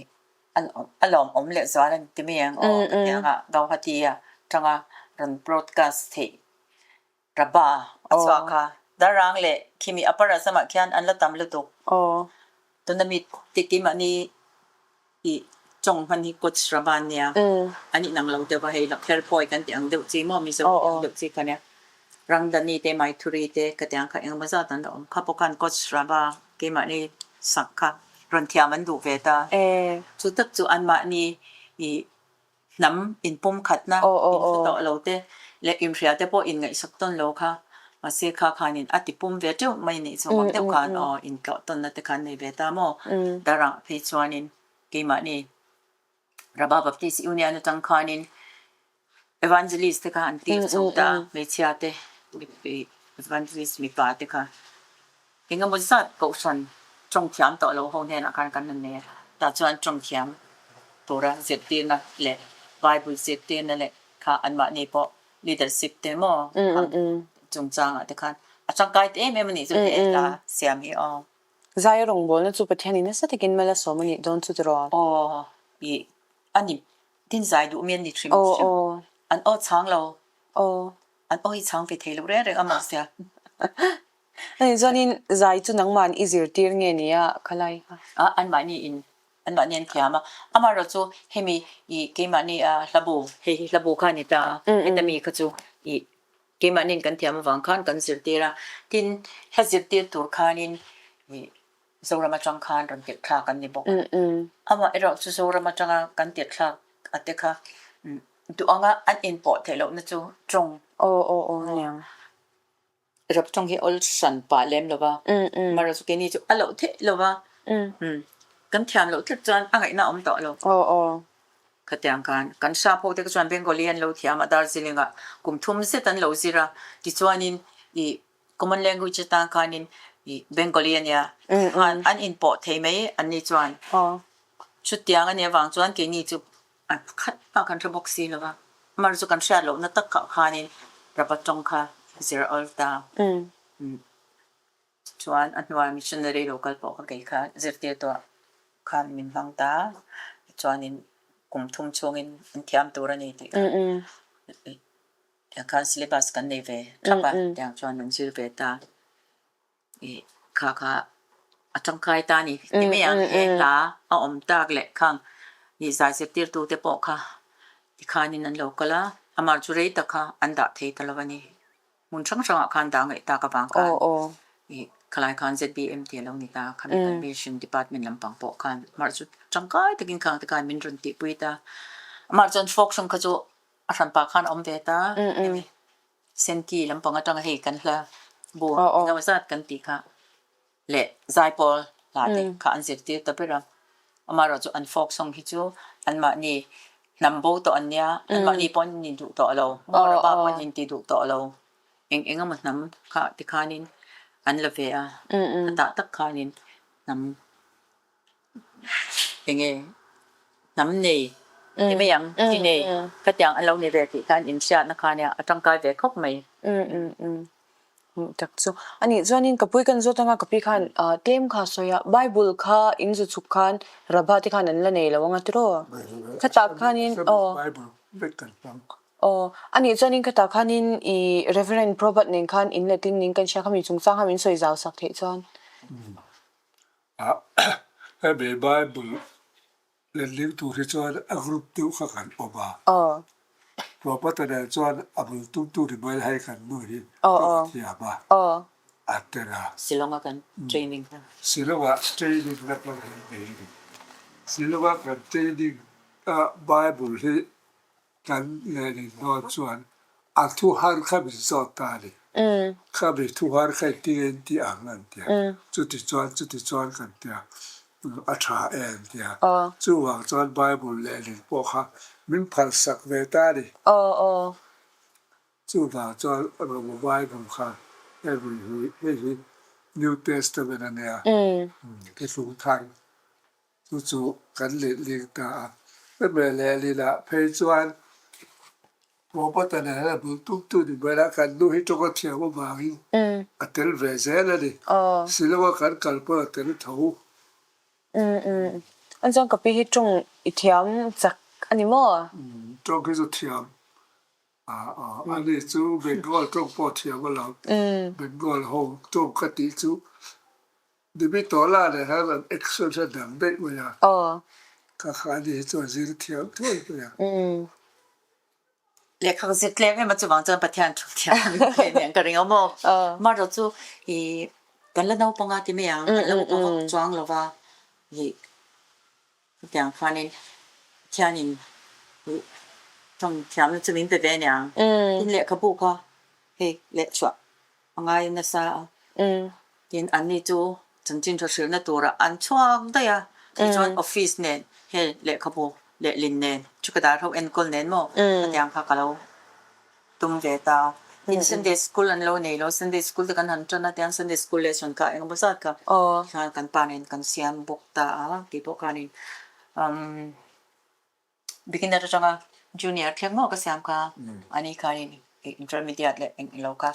a lawmawm leh zual a ni ti mai ang aw ka ti ang a Gauhati a tanga rawn broadcast theih Rabba a chhuak kha Darang leh khimi Upper Assam ah khian an la tam lutuk tuna mi tikimahni I tawng hman hi Koch Rama an nia. An inang lo deuh a, hei Lakher Phawi kan tih ang deuh chi maw Mizo tih ang deuh chi kha nia. Rangdani te, Maithuri te ka tih ang kha engemaw zat an la awm. Kha pawh khan Koch Rama keimahni sak kha rawn thiam an duh ve ta. Chu tak chu anmahni i hnam inpumkhatna inhre tawh lo te leh inhria te pawh inngaihsak tawn lo kha mahse kha khanin a tipum ve teuh mai nih chu mak deuh khan aw intlawh tawnna te khan nei ve ta maw darah phei chuanin keimahni Rabha Baptist Union atang khanin Evangelist te kha an tir chho ta hmeichhia te Evangelist mipa te kha Engemaw zat kohhran tawng thiam tawh lo ho hnenah khan kan han nei a, tah chuan tawng thiam tura zirtirna leh Bible zirtirna leh kha anmahni pawh leadership te maw kha chungchangah te khan a tangkai ta em em a nih chu he hla siam hi aw. Zai rawngbawlna chu Pathianin nasa takin mal a sawm a nih dawn chu tiraw? Aw, ih a ni tin zai duh mi an ni hrim hrim. An aw chhang lo. Aw. An aw hi chhang ve thei lo reng reng a mahse. Ani chuanin zai chu nangmahni i zirtir nge ni a khalai kha? A, anmahni in, anmahni an thiam a. Amaherawh chu hemi i keimahni a hlabu, hei hi hlabu kha a ni ta a, heta mi kha chu i keimahni in kan thiam avang khan kan zirtir a. Tin, hla zirtir tur khanin i Zoram atang khan rawn tirh thlak an ni bawk a. Amaherawh chu Zoram atanga kan tirh thlak a te kha duh anga an inpawh theih lohna chu tawng. Aw aw aw aniang. Rap tawng hi awl hran pah lem lo va, Mara chu keini chu a loh theih lo va, kan thiam loh tlat chuan a ngaihna a awm tawh lo. Khatiang khan kan sap ho te kha chuan Bengali an lo thiam a, Darjeeling ah kum thum zet an lo zir a, tichuanin i common language atan khanin i Bengali a nia, khan an inpawh thei mai an ni chuan. Chutiang a nih avang chuan keini chu A khat bak kan hre bawk si lo va, mar chu kan hriat lohna takah khanin Rabba tawng kha zir awl ta. Chuan a hnuai missionary lo kal pawh kha kei kha zirtirtuah khan min hmang ta. Chuanin kum thum chhungin an thiam tur a ni tih kha khan syllabus kan nei ve thap a, tiang chuan min zir ve ta. I kha kha a tangkai ta a ni ti mai ang he hla a awm tak leh khang i zai zirtirtu te pawh kha tikhanin an lo kal a, amah chu rei tak kha an dah thei ta lo a ni. Hmun hrang hrangah khan dah ngaih tak avang khan i khalai khan ZBM tih a lo ni ta, khami kan Mission Department lampang pawh khan amah chu tangkai takin khang te khan min rawn tihpui ta. Amah chuan folk song kha chu a hranpa khan a awm ve ta. Senti lampang atanga hei kan hla bu engemaw zat kan tih kha leh zaipawl hla te kha an zirtir ta ber a. Amaherawh chu an folk song hi chu anmahni hnam bo tawh an nia, anmahni pawh an in duh tawh lo, Moraba pawh an inti duh tawh lo. Eng engemaw hnam kha tikhanin an la ve a, khatah tak khanin hnam Enge hnam nei ti mai ang chi nei khatiang an lo ni ve tih khan inhriatna kha nia a tangkai ve khawp mai. Tak chu a nih chuanin ka pui kan zawt anga ka pi khan tlem kha a sawi a Bible kha in zu chhuk khan Rabha te khan an la nei lo anga tiraw khatah khanin aw aw a nih chuanin khatah khanin i Reverend Probert nen khan in letin ning kan hria kha mi chungchang kha min sawi zau sak theih chuan. Hemi Bible letling tur hi chuan a group deuh kha kan awm a. Tlawmata nen chuan a bul tum tur hi mai hei kan nu hi ka va thiam a. a tel a. Shillong-a kan training kha. Shillong-ah training na kan nei a ni. Shillong-a kan training a Bible hi kan lehlin dawn chuan a thu har kha min zawt ta a ni. Kha mi thu har kha engtin nge in tih ang an ti a. Chuti chuan chuti chuan kan ti a, a tha e an ti a. Chuvang chuan Bible lehlin pawh kha min phalsak ve ta a ni. Chuvang chuan Roma Bible kha hei hi hei hi New Testament a nia, Thuthlung Thar chu chu kan letling ta a. Hemi lehlinah phei chuan Robert-a nen hian a bul tum tu ni mai la, kan nu hi tawng a thiam avangin a tel ve zel a ni. Siloa kan kal pawn a tel tho. An chuan ka pi hi tawng i thiam chak a ni maw? Tawng hi chu thiam Ani chu Bengal tawng pawh thiam a lo. Bengal ho tawng ka tih chu Dimi Tola nen hian an accent a dang daih mai a. Ka kha ani hi chu a zir thiam thuai mai a. Lehkha ka zir tlem em a chuvang chuan Pathian thu thiam a ni ang ka ring a maw. Amaherawh chu ih kan la naupang a ti mai ang, kan la upa vak chuang lo va ih Chutiang khanin Pathianin tawng thiamna chu min pe ve aniang. Tin lehkhabu kha hei lehchhuah a ngai nasa a. Tin anni chu chanchin tha hrilhna turah an chhuak daih a. Tichuan office nen hei lehkhabu lehlin nen chukadar ho enkawl nen maw khatiang kha ka lo tum ve ta. Tin Sunday school an lo nei lo, Sunday school te kan han tan a tiang Sunday school lesson kha engemaw zat kha khan kan pa nen kan siam bawk ta a tih pawh khanin umm beginner atanga junior thleng maw ka siam kha ani khanin intermediate leh eng ilo kha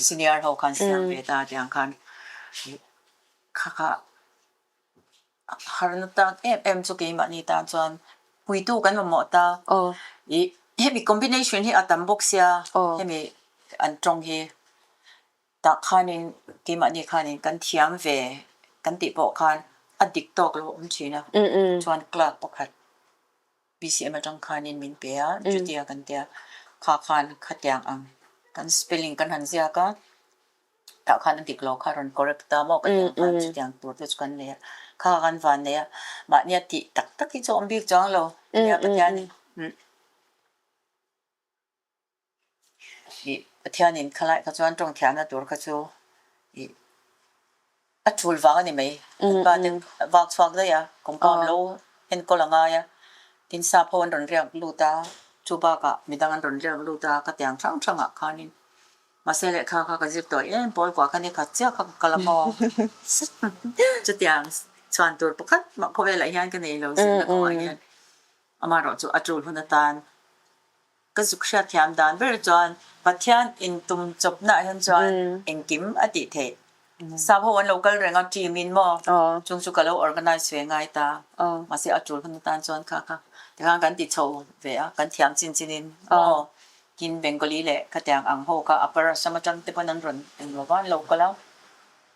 senior ho khan siam ve ta tiang khan kha kha Harna tan em em chu keimahni tan chuan puitu kan mamawh ta. Ih hemi combination hi a tam bawk sia hemi an tawng hi tah khanin keimahni khanin kan thiam ve kan tih pawh khan a dik tawk lo a awm thin a chuan clerk pakhat BCM atang khanin min pe a chutia kan tia kha khan khatiang ang kan spelling kan han ziak a. Tah khan a dik lo kha rawn correct ta maw ka ti ang khan chutiang tur te chu kan nei a, kha kan van nei a, mahni a tih tak tak hi chu a awm bik chuang lo nia Pathianin ih Pathianin khalai kha chuan tawng thiamna tur kha chu ih a tul vang a ni mai, an pa te vak chhuak daih a, compound lo enkawl a ngai a, tin sap ho an rawn riak lut a, chu bakah midang an rawn riak lut a ka tiang hrang hrangah khanin Mahse lehkha kha ka zir tawh em pawl kuah kha ni khat chiah kha ka kal a maw? Chutiang chhuan tur pakhat mah khawvelah hian ka nei lo zirna kawngah hian amaherawh chu a tul hun atan ka zuk hriat thiam dan ber chuan Pathian intum chawpnaah hian chuan engkim a tih theih. Sap ho an lo kal reng a team in maw? Chung chu ka lo organize ve ngai ta. Mahse a tul hun atan chuan kha kha tikhan kan ti chho ve a, kan thiam chin chin in maw? Tin, Bengali leh khatiang ang ho kha Upper Assam atang te pawn an rawn eng lo va, an lo kal a.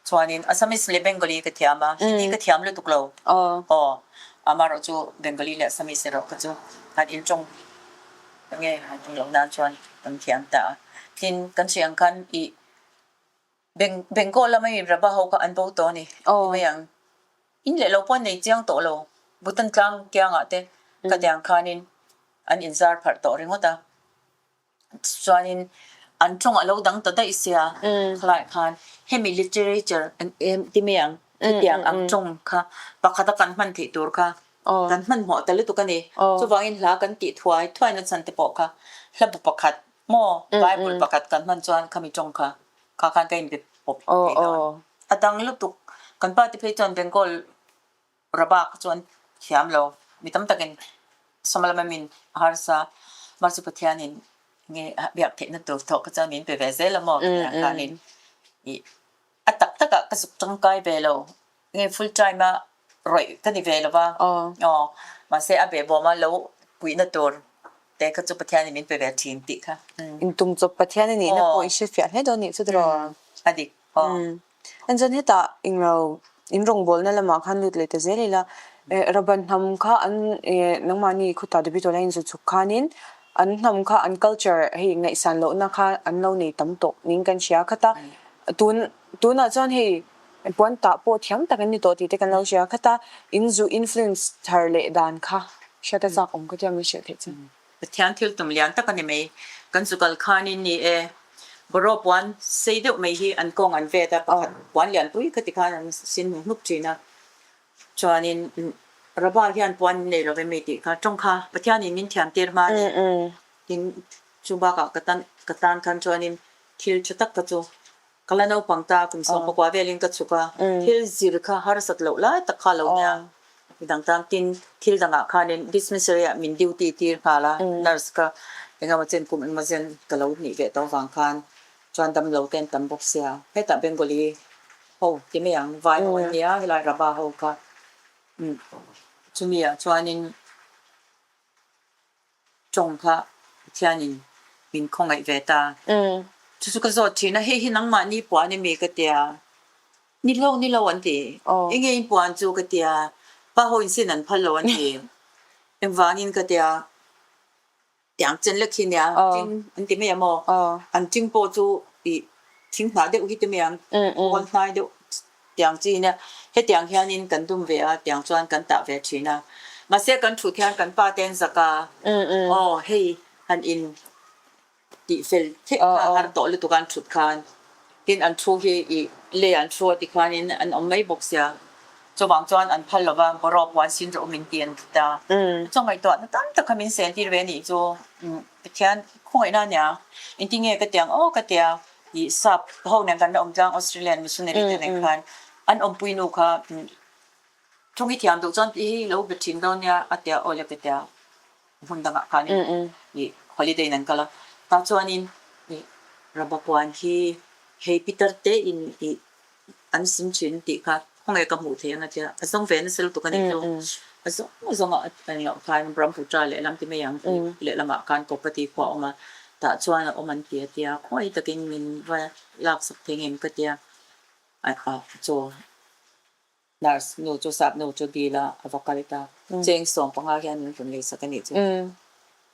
Chuanin Assamese leh Bengali ka thiam a, Hindi ka thiam lutuk lo. Aw, amaherawh chu Bengali leh Assamese erawh kha chu han intawng nge han eng loh nan chuan kan thiam ta a. Tin, kan sawi ang khan ih Bengal lama i Rabha ho kha an bo tawh a ni ti mai ang. In leh lo pawh an nei chiang tawh lo. Bhutan tlang kiangah te khatiang khanin an inzar pharh tawh ringawt a. Chuanin an tawng a lo dang ta daih sia khalaiah khan hemi literature em ti mai ang khatiang ang tawng kha pakhata kan hman theih tur kha kan hmanhmawh ta lutuk a ni. Chuvangin hla kan tih thuai thuai nachhan te pawh kha hla bu pakhat Maw Bible pakhat kan hman chuan khami tawng kha kha khan ka inbe pawp thei dawn. A dang lutuk kan pa te phei chuan Bengal Rabha kha chuan thiam lo mi tam takin Samalama min a harsa mahse Pathianin nge biak theihna tur thawh kha chuan min pe ve zel a maw tiang khanin ih A tak takah ka zuk tangkai ve lo. Nge full time a rawih ka ni ve lo va. Aw. Mahse a behbawm a lo puihna tur te kha chu Pathianin min pe ve thin tih kha. Intum chawp Pathian a nihna pawh i hrefiah hle dawn nih chu tiraw? A dik. Aw. An chuan hetah englo in rawngbawlna lamah khan lut leh ta zel ila, Raban hnam kha an nangmahni khawtah David Awla in zu chhuk khanin an hnam kha an culture hei ngaihsan lohna kha an lo nei tam tawh niin kan hria khat a. Tun tunah chuan hei puan tah pawh thiam tak an ni tawh tih te kan lo hria. Khata in zu influence thar leh dan kha hriat a chak awm ka tia min hrilh theih chuan. Pathian thil tum lian tak a ni mai. Kan zu kal khanin ni e, bawraw puan sei deuh mai hi an kawng an vet a, pakhat puan lianpui khati khan an sin hnu hnup thin a. Chuanin Rabba hian puan min nei lo ve mi tih kha tawng kha Pathianin min thiam tir hma a ni. Tin, chu bakah ka tan ka tan khan chuanin thil tha tak kha chu ka la naupang ta kum 19 velin ka chhuk a, thil zir kha harsat loh lai tak kha a lo nia. Midang tan tin thil dangah khanin dispensary ah min duty tir nghal a, nurse kha engemaw chen kum engemaw chen ka lo nih ve tawh avang khan chuan damlo te an tam bawk sia. Hetah Bengali ho ti mai ang, vai ho an nia helai Rabba ho kha chumi ah chuanin Tawng kha Pathianin min khawngaih ve ta. Chu chu ka zawt thin a, hei hi nangmahni puan i mi ka tia. Ni lo, ni lo an ti. Enge in puan chu ka tia. Pa ho in sin an phal lo an ti. Engvangin ka tia. Tiang chen lek hi nia, ting an ti mai ang maw? An ting pawh chu ih thing hnah deuh hi ti mai ang, pawn hnai deuh Tiang chi nia, hetiang hianin kan dum ve a, tiang chuan kan tah ve thin a. Mahse kan thut hian kan pa te an zak a, aw hei han in tih fel thek kha har tawh lutuk a an thut khan, tin an thu hi ih lei an thu a ti khanin an awm mai bawk sia. Chuvang chuan an phal lova, bawraw puan sin rawh u min ti an ti ta. Chaw ngaihtuahna tam tak kha min sel tir ve a nih chu. Pathian khawngaihna a nia, engtinge ka tiang aw ka tia. Ih sap ho nen kan la awm tlang Australian missionary te nen khan an awmpui nu kha thung i thiam duh chuan tih hi lo be thin dawn nia a tia aw le ka tia hmun dangah khanin ih holiday in an kal a tah chuanin ih Rabapuan hi hei pitar te in ih An sim thin tih kha khawnge ka hmuh theih ang a tia, a zawng ve nasa lutuk a nih chu. A zawng zawng a eng loh khan Brahmaputra lehlam ti mai ang tih lehlamah khan Kopati khua a awm a, tah chuan a awm an ti a tia, khawi takin min va laksak thei ngem ka tia, a chaw nurse nu chu sap nu chu dil a, a va kal ta, cheng 15 hian min rawn leisak a nih chu.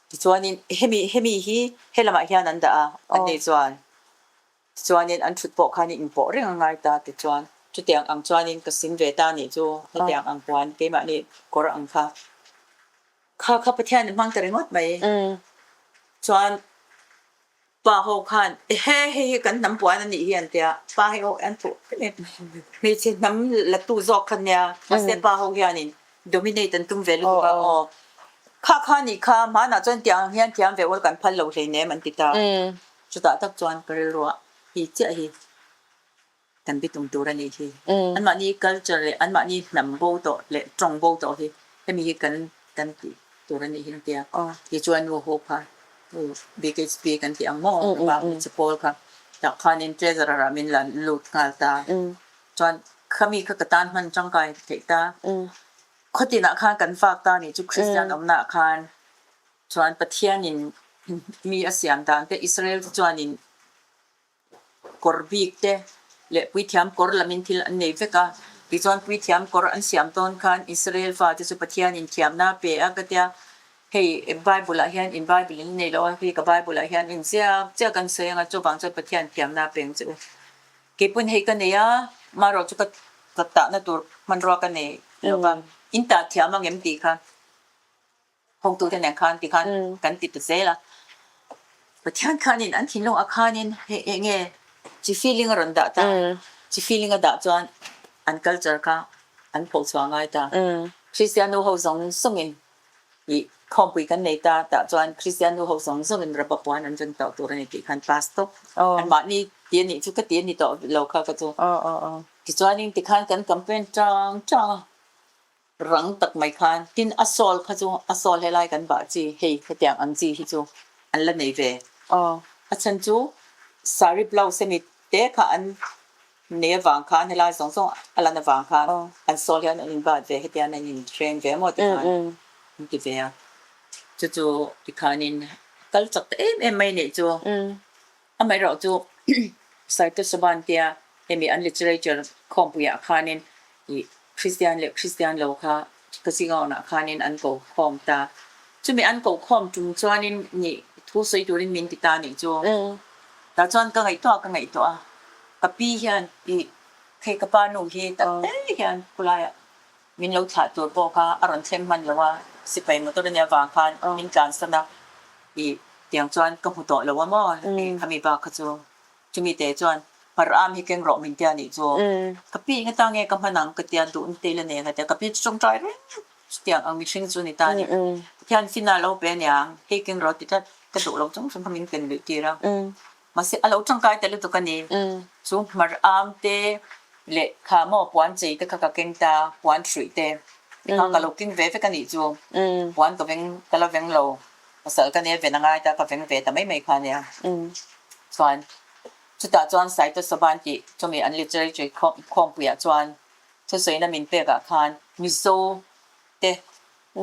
Tichuanin hemi hemi hi helamah hian an dah a, an nei chuan. Tichuanin an thut pawh khan i inpawh reng a ngai ta tichuan chutiang ang chuanin ka sim ve ta nih chu hetiang ang puan keimahni kawr ang kha kha kha Pathian in hmang ta ringawt mai chuan pa ho khan ehe hei hi kan hnam puan a nih hi an tia pa hei ho an thuh em em hmeichhe hnam la tu zawk kha nia mahse pa ho hianin dominate an tum ve lutuk a aw kha kha nih kha hmanah chuan tiang ang hian thiam ve ul kan phal lo hleinem an ti ta. Chutah tak chuan ka rilruah hi chiah hi kan bitum tur a nih hi. Anmahni culture leh anmahni hnam bo tawh leh tawng bo tawh hi hemi hi kan kan tih tur a nih hi an ti a. Tichuan nu ho kha nu BKHP kan tih ang maw pa hmeichhe pawl kha tah khanin treasurer ah min la lut nghal ta. Chuan khami kha ka tan hman tangkai theih ta. Khawtinah khan kan fak ta nih chu Kristian awmnaah khan Chuan Pathianin mi a siam dan te, Israel te chuanin kawr bik te leh puithiam kawr lamin thil an nei vek a. Tichuan puithiam kawr an siam tawn khan Israel fate chu Pathianin thiamna a pe a ka tia, hei Bible ah hian in Bible in nei lo a, hei ka Bible ah hian in ziak chiah kan sawi anga chuvang chuan Pathian thiamna a pe ang che u. Keipawn hei ka nei a, marawh chu ka tahna tur hmanrua ka nei lo va, in tah thiam ang em tih kha. Hawngtute nen khan tikhan kan ti ta zel a. Pathian khanin an thinlung a khanin hei eng nge chi feeling a rawn dah ta. Chi feeling a dah chuan an culture kha an pho chhuah ngai ta. Kristian nu ho zawng zawngin ih khawmpui kan nei ta tah chuan Kristian nu ho zawng zawngin Rabba puan an ring tawh tur a ni tih khan pass tawp. Anmahni ti a nih chu ka ti a ni tawh lo kha ka chu. Tichuanin tikhan kan campaign tang tang a. Rang tak mai khan tin a sawl kha chu a sawl helai kan bah chi hei hetiang ang chi hi chu an la nei ve. A chhan chu sari blouse hemi te kha an nei avang khan helai zawng zawng a lan avang khan an sawl hian an inbat ve hetiang an inhreng ve maw tikhan an ti ve a. Chu chu tikhanin kal chak ta em em mai nih chu. Amaherawh chu Saito Saban tia hemi an literature khawmpuiah khanin ih Kristian leh Kristian lo kha ka zingawnah khanin an ko khawm ta. Chumi an ko khawm tum chuanin nih thu sawi turin min ti ta nih chu. Tah chuan ka ngaihtuah ka ngaihtuah a. Ka pi hian i hei ka pa nu hi tak te hian khulaiah min lo thlah tur pawh kha a rawn thleng hman lo a, sipai motor a nih avang khan min tlansan a, i tiang chuan ka hmu tawh lo a maw khami bak kha chu. Chumi te chuan hmar am hi keng rawh min tia nih chu ka pi eng ata nge ka hman ang ka tia duh na te ila nei ang a tia ka pi chu tawngtai reng chutiang ang mihring chu ni ta a ni. Pathian fin a lo pe aniang hei keng rawh ti tlat ka duh lo chung chung kha min ken luih tir a mahse a lo tangkai ta lutuk a ni. Chu hmar am te leh kha maw puan chei te kha ka keng ta puan hruih te tikhan ka lo keng ve vek a nih chu puan ka veng ka la veng lo. Pasal ka nia ven a ngai ta, ka veng ve ta mai mai kha ania. Chuan chutah chuan Saito Saban tih chumi an literature khawmpuiah chuan thusawiina min pekah khan Mizo te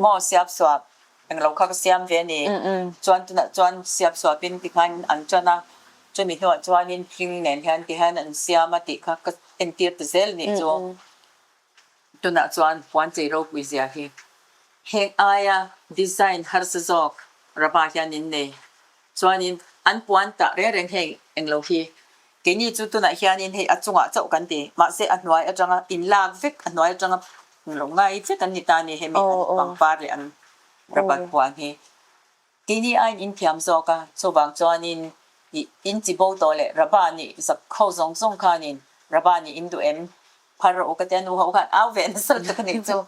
maw siap suap englo kha ka siam ve a ni. Chuan tunah chuan siap suapin tikhan an tan a, chumi hnuah chuanin hling nen hian tihian an siam a tih kha ka entir ta zel a nih chu. Tunah chuan puan chei ropui zia hi heng aia design harsa zawk Rama hian in nei. Chuanin an puan tah reng reng heng englo hi keini chu tunah hianin hei a chungah chauh kan ti. Mahse a hnuai atanga in lak vek a hnuai atanga englo ngai vek an ni ta a ni hemi an pangpar leh an rubber puan hi. Keini aiin in thiam zawk a, chuvang chuanin i in chi bo tawh leh Rabba nih zak ho zawng zawng khanin Rabba nih in duh em? Phar rawh u ka tia nu ho khan au ve nasa lutuk a nih chu.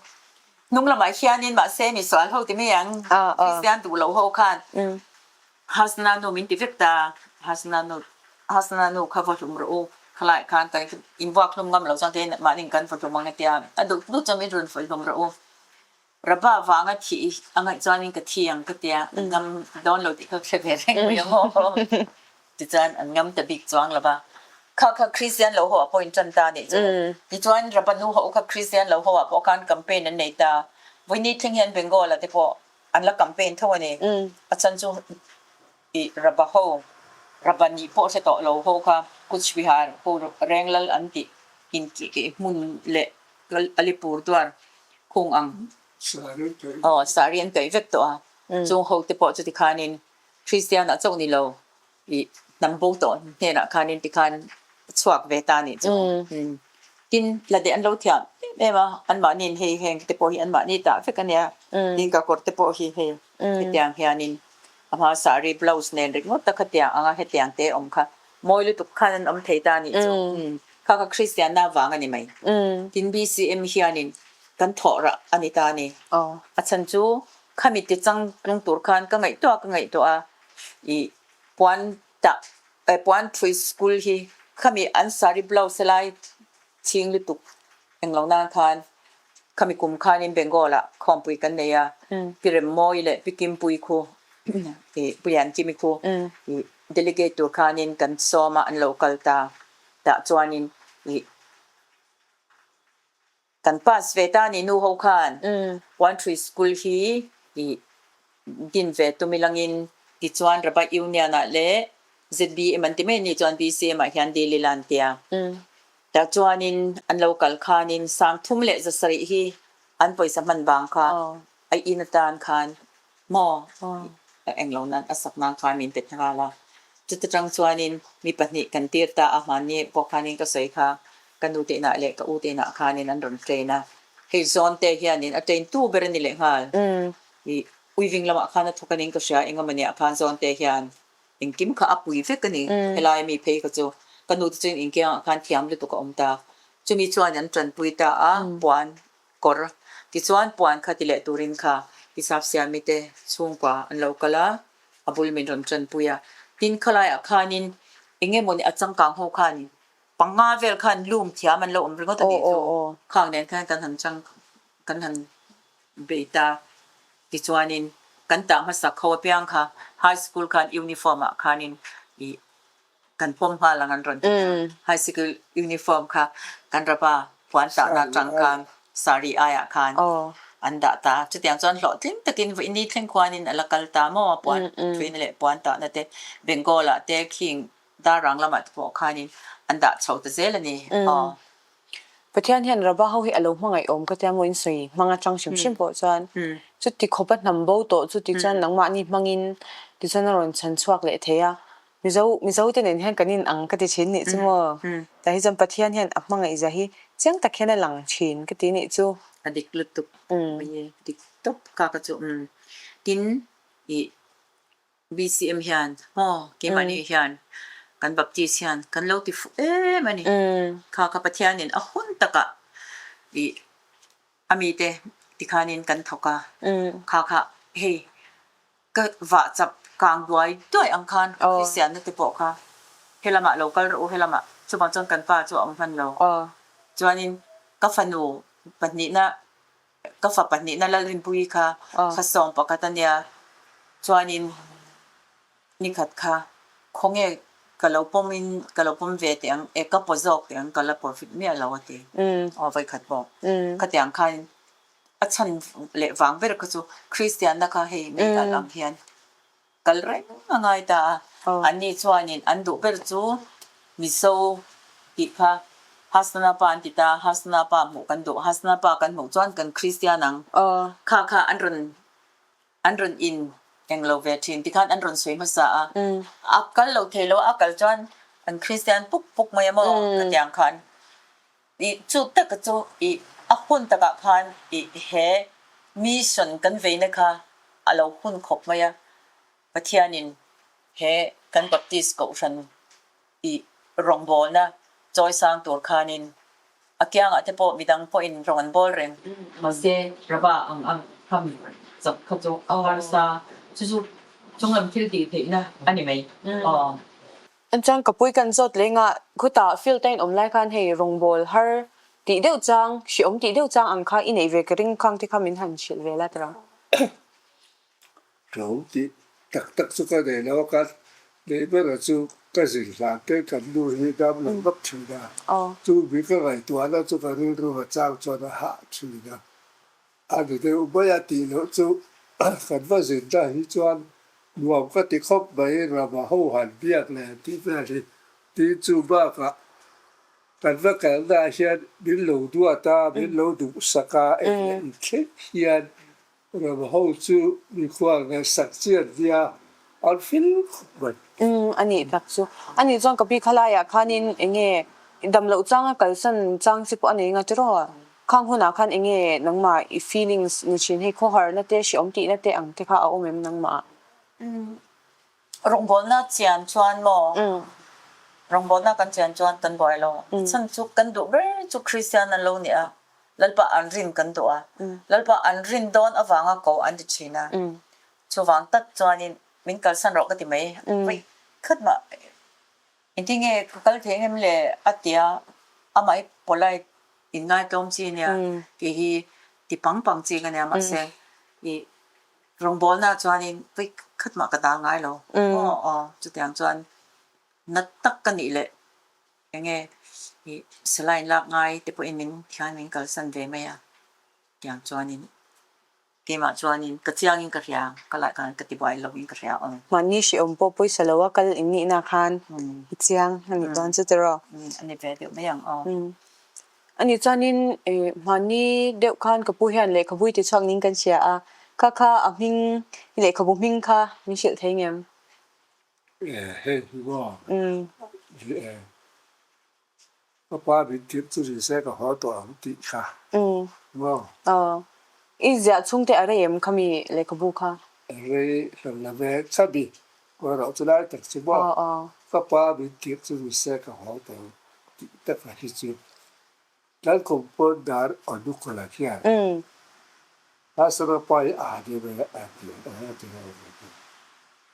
Hnung lamah hianin mahse misual ho ti mai ang, Kristian duh lo ho khan Hasna nu min ti vek ta, Hasna nu Hasna nu kha va hlum rawh u, khalai khan kan invuak hlum ngam lo chuan kei mahni kan va hlum ang a tia, a duh duh chuan min rawn vawi hlum rawh u. Rabba vanga thih a ngaih chuanin ka thi ang ka tia, an ngam dawn lo tih kha ka hre ve reng mai ang aw. Tichuan an ngam ta bik chuang lo va. Kha kha Kristian lo ho ah pawh in tan ta anih chu. Tichuan Rabba nu ho kha Kristian lo ho ah pawh khan campaign an nei ta. Vawiini thleng hian Bengal ah te pawh an la campaign tho a ni. A chhan chu i Rabba ho, Rabba nih pawh hre tawh lo ho kha Kuchbihar ho Renglal an tih inkih hmun leh Alipur duar khung ang. Aw, sari an kaih vek tawh a. Chung ho te pawh chuti khanin Kristian ah chauh ni lo i hnam bo tawh hnenah khanin tikhan a chhuak ve ta nih chu. Tin, la deh an lo thiam em em a, anmahniin hei heng te pawh hi anmahni tah vek a nia. Tin, ka kawr te pawh hi hei hetiang hianin a hma sari blouse nen ringawt a khatiang anga hetiang te awm kha mawi lutuk khan an awm thei ta nih chu. Kha kha Kristianna vang a ni mai. Tin BCM hianin kan thawh rah a ni ta a ni. A chhan chu khami ti chang tlung tur khan ka ngaihtuah a ka ngaihtuah a, i puan tah puan thui school hi khami an sari blouse helai chhing lutuk englo nan khan khami kum khanin Bengal ah khawmpui kan nei a, Pi Remmawi leh Pi Kimpui khu i Pu Liankimi khu i delegate tur khanin kan sawm a an lo kal ta. Tah chuanin ih kan pass ve ta ni nu ho khan One Tree School hi ih din ve tum ilangin tichuan Rabbi Union ah leh ZBM an ti mai ni chuan BCM ah hian dil ila an tia. Tah chuanin an lo kal khanin 3000 leh 700 hi an pawisa hman vang kha a in atan khan Maw? Eng lo nan a sak nan khan min pe nghal a. Chuta tang chuanin mi pahnih kan tir ta a, hmanni pawh khanin ka sawi kha ka nu te inah leh ka u te inah khanin an rawn train a. Hei zawn te hianin a train tu ber a ni leh nghal. Ih Uiving lamah khan a thawk anin ka hria, eng emawni ah khan zawn te hian engkim kha a pui vek a ni. Helai mi phei kha chu ka nu te chuan inkiangah khan thiam lutuk a awm ta. Chumi chuan an tanpui ta a, puan kawr. Tichuan puan kha ti leh turin kha Tisap Siami te chhungkua an lo kal a, a bul min rawn tanpui a. Tin khalaiah khanin eng emawni a changkang ho khan panga vel khan lum thiam an lo awm ringawt a nih chu. Khang nen khan kan han chang kan han bei ta. Tichuanin kan tah hmasak ho apiang kha high school khan uniform ah khanin ih Kan pawm nghal ang an rawn ti a, high school uniform kha kan rapa puan tahna atang khan saree aiah khan an dah ta. Chutiang chuan hlawhtling takin vawiini thleng khuanin a la kal ta maw puan thuina leh puan tahna te Bengal ah te khing Darang lamah te pawh khanin an dah chho ta zel a ni. Aw. Pathian hian Raba ho hi a lo hmangaih awm ka tia maw in sawi hmang atang hrim hrim pawh chuan chuti khawpa hnam bo tawh chuti chuan nangmahni hmangin tichuan a rawn chhan chhuak leh thei a. Mizo Mizo te nen hian kan in ang ka ti thin nih chu maw. Tah hi chuan Pathian hian a hmangaih zia hi chiang tak hian a lang thin ka ti nih chu. A dik lutuk mai e, dik tawp ka ka chu umm. Tin ih BCM hian maw keimahni hian kan Baptist hian kan lo ti fuh em a ni. Kha kha Pathianin a hun takah ih a mite tikhanin kan thawk a, kha kha hei Ka vah chap kang duai duai ang khan Kristianna te pawh kha helamah lo kal rawh u helamah chuvang chuan kan pa chu a awm hman lo. Chuanin ka fanu pahnihna ka fa pahnihna Lalrinpuii kha thla sawm pakhat a nia chuanin nikhat kha khawnge ka lo pawmin ka lo pawm ve teh ang e ka paw zawk teh ang ka la paw miah lo a ti aw vawikhat pawh khatiang khan A chhan leh vang ber kha chu Kristianna kha hei Meikal ang hian kal reng a ngai ta a. Anni chuanin an duh ber chu Mizo tih kha Hasnana pa an ti ta a, Hasnana pa hmuh kan duh, Hasnana pa kan hmuh chuan kan Kristian ang. Kha kha an rawn an rawn in eng lo ve thin tikhan an rawn sawi hmasa a. A kal lo thei lo a, a kal chuan an Kristian puk puk mai a maw khatiang khan. Ih chu taka chu ih a hun takah khan ih he mission kan veina kha a lo hun khawp mai a, Pathianin he kan Baptist kohhran ih rawngbawlna chawi sang tur khanin a kiangah te pawh midang pawhin rawn an bawl reng. Mahse Rava ang ang kham chak kha chu a harsa chu chu chunglam thil tih theihna a ni mai aw. Chuan ka pui kan zawt leng a, khutah field a in awm lai khan hei rawngbâwl har tih deuh chang, hriawm tih deuh chang ang kha i neih ve ka ring khang te kha min han hrilh ve la tira. Hriawm tih tak tak chu ka nei lo a, ka neih ber chu ka zin hlan te kan nu hi dam lo vak thin a, chu mi ka ngaihtuahna chu ka rilru a chang chuan a hah thin a, A ni deuh mai a tih loh chu kan va zin ta hi chuan nuam ka ti khawp mai, Rama ho han biak leh an tih vel hi tin chu bakah kan va kalna ah hian min lo duat a, min lo duhsak a, eng leh in thleng hian Rama ho chu mikhual ngaihsak chi an nia, an fil khawp mai. Umm a nih tak chu. A nih chuan ka pi khalaiah khanin eng nge dam loh changa kalsan chang chi pawh a nei nga tiraw? Khang hunah khan eng nge nangmah i feelings ni thin hei khawharna te hreawm tihna te ang te kha a awm em nangmah ah? Rawngbawlna chian chuan maw? Rawngbawlna kan chian chuan kan buai lo. Chhan chu kan duh ber chu Kristian an lo ni a, Lalpa an rin kan duh a, Lalpa an rin dawn avanga ko an ti thin a. Chuvang tak chuanin min kalsan rawh ka ti mai. Vawi khat mah Engtin nge ka kal thei em le a tia amah hi polite in ngaitlawm chi ania kei hi ti pang pang chi ka nia mahse ih rawngbawlna ah chuanin vawi khat mah ka dal ngai lo aw aw chutiang chuan na tak ka nih leh enge ih saline lak ngai te pawhin min thian min kalsan ve mai a tiang chuanin. Keimah chuanin ka chiangin ka hria, ka lah khan ka ti buai lovin ka hria awm. Mahni hrehawm pawh pawisa lo a kal in nihna khan i chiang a nih dawn chu tiraw? A ni ve deuh mai ang aw. A nih chuanin mahni deuh khan ka pu hian lehkhabu i ti chhuak ning kan hria a, kha kha a hming lehkhabu hming kha min hrilh thei ngem? Hei hi maw? Ka pa min tirh chu ni se ka haw tawh ang tih kha maw? Aw. I ziah chhungte a rei em khami lehkhabu kha? A rei hran lo ve khami erawh chu lai tak chu maw? Ka pa min tirh chu ni se ka haw tawh ang tih taka hi chu kan compounder Onukula hian Hasana pa hi a ni mai a ti a a ti lo mai a.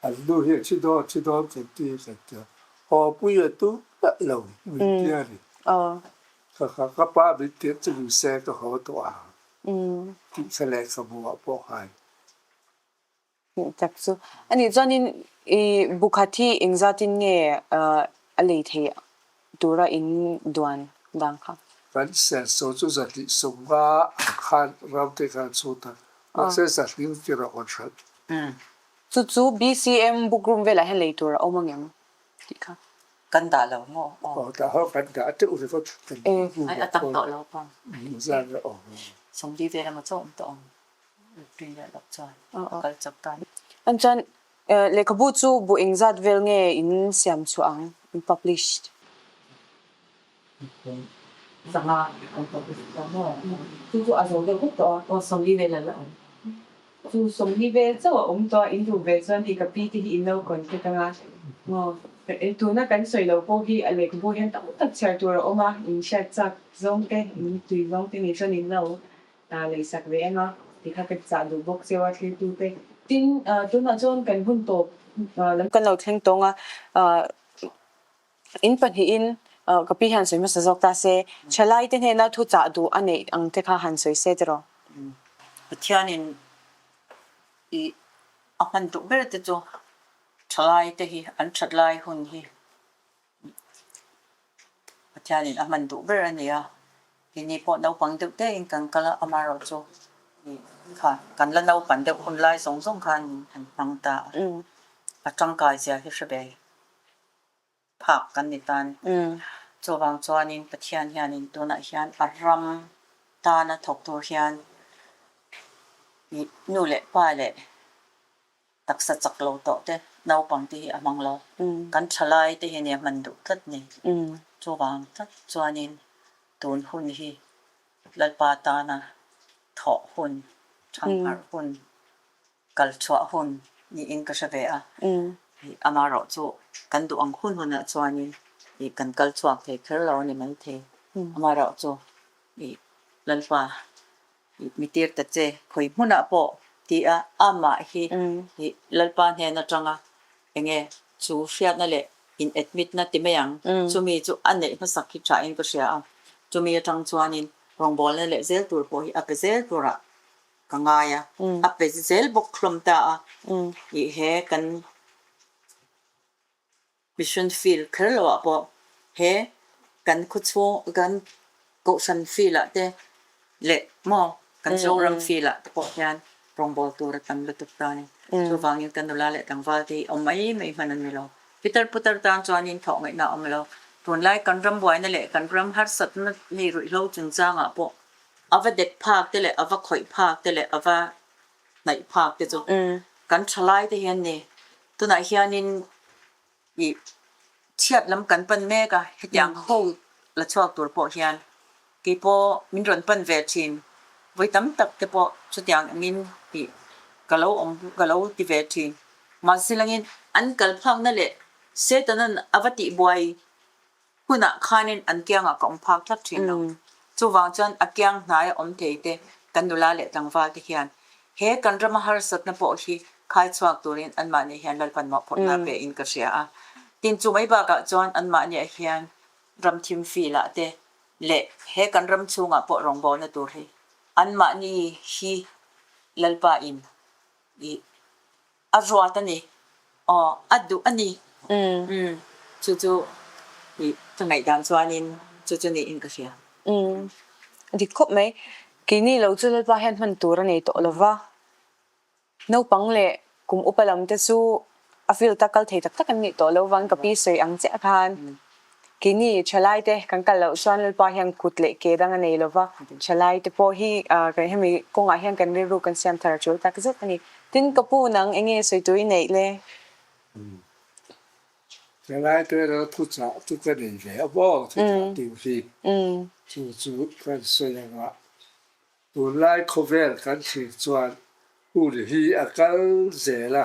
An nu hi a thi dawn thi dawn kan ti kan ti a, haw pui a tum tak lo min ti a ni. Ka ka ka pa min tirh chu ni se ka haw tawh ang tih kha lehkhabu ah pawh khan. Tak chu. A nih chuanin i bukhat hi engzatin nge a lei theih tura in duan dan kha? Kan senso chu zahlih sawmnga ang khan ram te khan chhut a, mahse zahling ti rawh kan hralh. Chu chu BCM book room velah hian lei tur a awm angem tih kha? Kan dah lo maw? Aw dah ho kan dah teuh ringawt kan book room ah Ai a tam tawh lo pawh. Zan a awm. Sawmli vel emaw chaw awm tawh ang. An chuan Lehkhabu chu bu engzat vel nge in siam chhuah ang, in published? Sangha kan publish tawh maw? Chu chu a zo deuh vek tawh a. Aw sawmli vel a la awm. Chu sawmli vel chauh a awm tawh a, in duh ve chuan hei ka pi te hi in lo contact anga maw? Tuna kan sawi lo pawh hi a lehkhabu hian tam tak chhiar tur a awm a, in hriat chak zawng te, in tui zawng te nih chuan in lo leisak ve eng a, tikha ka chah duh bawk cheu a thlirtu te. Tin, tunah chuan kan hun tawp lam kan lo thleng tawng a, in pahnihin ka pi hian sawi hmasa zawk ta se, thalai te hnena thu chah duh a neih ang te kha han sawi se tiraw? Pathianin i a hman duh ber te chu thalai te hi an that lai hun hi Pathianin a hman duh ber a ni a, keini pawh naupang deuh tein kan kal a, amaherawhchu kha kan la naupan deuh hun lai zawng zawng khan min han hmang ta a, a tangkai zia hi hre ve phak kan ni ta a ni. Chuvang chuanin Pathian hianin tunah hian a ram tana thawk tur hian nu leh pa leh Taksa chak lo tawh te, naupang te hi a hmang lo. Kan thalai te hi nia hman duh tlat ni. Chuvang tlat chuanin tun hun hi Lalpa tana thawh hun, thangharh hun, kal chhuah hun niin ka hre ve a. Amaherawh chu kan duh ang hun hunah chuanin kan kal chhuak thei kher lo a ni maithei. Amaherawh chu Lalpa Mi tir ta che, khawi hmunah pawh ti a, amah hi Lalpa hnen atanga enge chu hriatna leh in admit na ti mai ang, chumi chu a neih hmasak hi tha in ka hria a, chumi atang chuanin rawngbawlna leh zel tur pawh hi a pe zel turah ka ngai a, a pe zel bawk hlawm ta a, ih he kan Mission field kher lo ah pawh he kan khawchhung kan kohhran field ah te leh maw kan Zoram field ah te pawh hian rawngbâwl tur a tam lutuk ta a ni. Chuvangin kan nula leh tlangval te hi awm mai mai hman an ni lo. Pitar putar tan chuanin thawh ngaihna a awm lo. Tunlai kan ram buaina leh kan ram harsatna hei ruihhlo chungchangah pawh a va dek phak te leh a va khawih phak te leh a va hnaih phak te chu kan thalai te hian ni. Tunah hianin ih chhiat lam kan pan mek a, hetiang ho la chhuak tur pawh hian kei pawh min rawn pan ve thin. Vawi tam tak te pawh chutiang angin ih ka lo awm ka lo ti ve thin. Mahse langin an kal phakna leh Setanan a va tihbuai Hunah khanin an kiangah ka awm phak tlat thin lo. Chuvang chuan a kiang hnaia awm thei te, kan nula leh tlangval te hian he kan rama harsatna pawh hi khai chhuak turin anmahni hian Lalpan mawhphurhna pe in ka hria a. Tin, chu mai bakah chuan anmahniah hian ram thim filah te leh he kan ram chhungah pawh rawngbawlna tur hi anmahni hi Lalpa in i A ruat a ni. Aw, a duh a ni. Umm, chu chu i ka ngaihdan chuanin chu chu niin ka hria. Umm, dik khawp mai. Keini lo chu Lalpa hian hman tur a nei tawh lo va. Naupang leh kum upa lam te chu a field a kal thei tak tak an nih tawh lo vang ka pi sawi ang chiah khan. Keini thalai te kan kal loh chuan Lalpa hian kut leh ke dang a nei lo va, thalai te pawh hi hemi kawngah hian kan rilru kan siam thar a tul tak zet a ni. Tin, ka pu nang eng nge sawi tur i neih le? Thalai te erawh thuchah chu ka nei ve a maw? Thuchah tur hi chu chu kan sawi anga Tunlai khawvel kan thlir chuan hun hi a kal zel a,